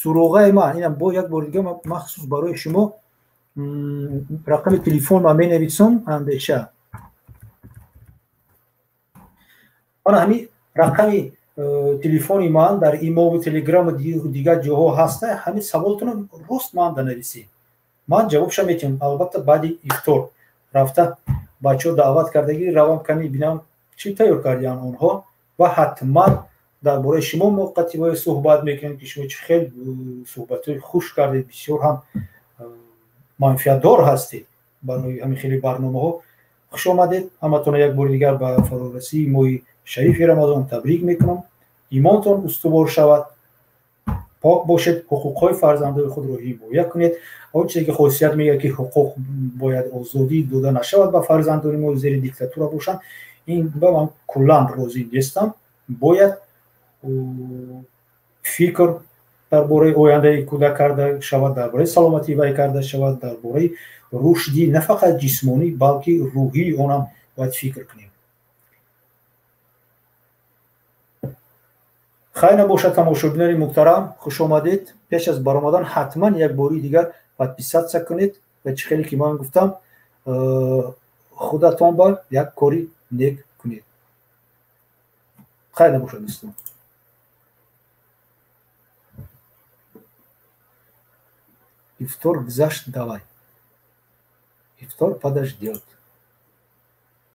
S1: суроғаи ман, инам бо як бори дига махсус барои шумо рақами телефон ман менависам. Андеша, мана ҳамин рақами телефони ман дар имову телеграму дигар ҷоҳо ҳаста. Ҳамин саволтонро рост ман данависед, ман ҷавобша метиҳам. Албатта, баъди ифтор рафта бачаҳо даъват кардагӣ, равам кани бинам чӣ тайёр кардиан онҳо ва ҳатман дар бораи шумо мо қатибое суҳбат мекунем ки шумо чӣ хел суҳбатҳои хуш кардед, бисёр ҳам манфиатдор ҳастед барои ҳамин хели барномаҳо. Хуш омадед. Ҳаматонро як бори дигар ба фарорасии моҳи шарифи Рамазон табрик мекунам. Имонтон устувор шавад, пок бошед, ҳуқуқҳои фарзандои худро ҳимоя кунед. Он чизе ки Хосият мегӯяд ки ҳуқуқ бояд озодӣ дода нашавад ба фарзандони мо, зери диктатура бошанд, ин ба ман куллан розӣ нестам. Бояд фикр дар бораи ояндаи кӯдак карда шавад, дар бораи саломатии вай карда шавад, дар бораи рушди на фақат ҷисмонӣ, балки рӯҳии онам бояд фикр кунем. Хайр набошад, тамошобинони муҳтарам, хуш омадед. Пеш аз баромадан ҳатман як бори дигар подписаться кунед ва чӣ хеле ки ман гуфтам, худатон ба як кори нек кунед. Хайр набошад, дӯстон. Ифтор гузашт, давай, ифтор подождёт.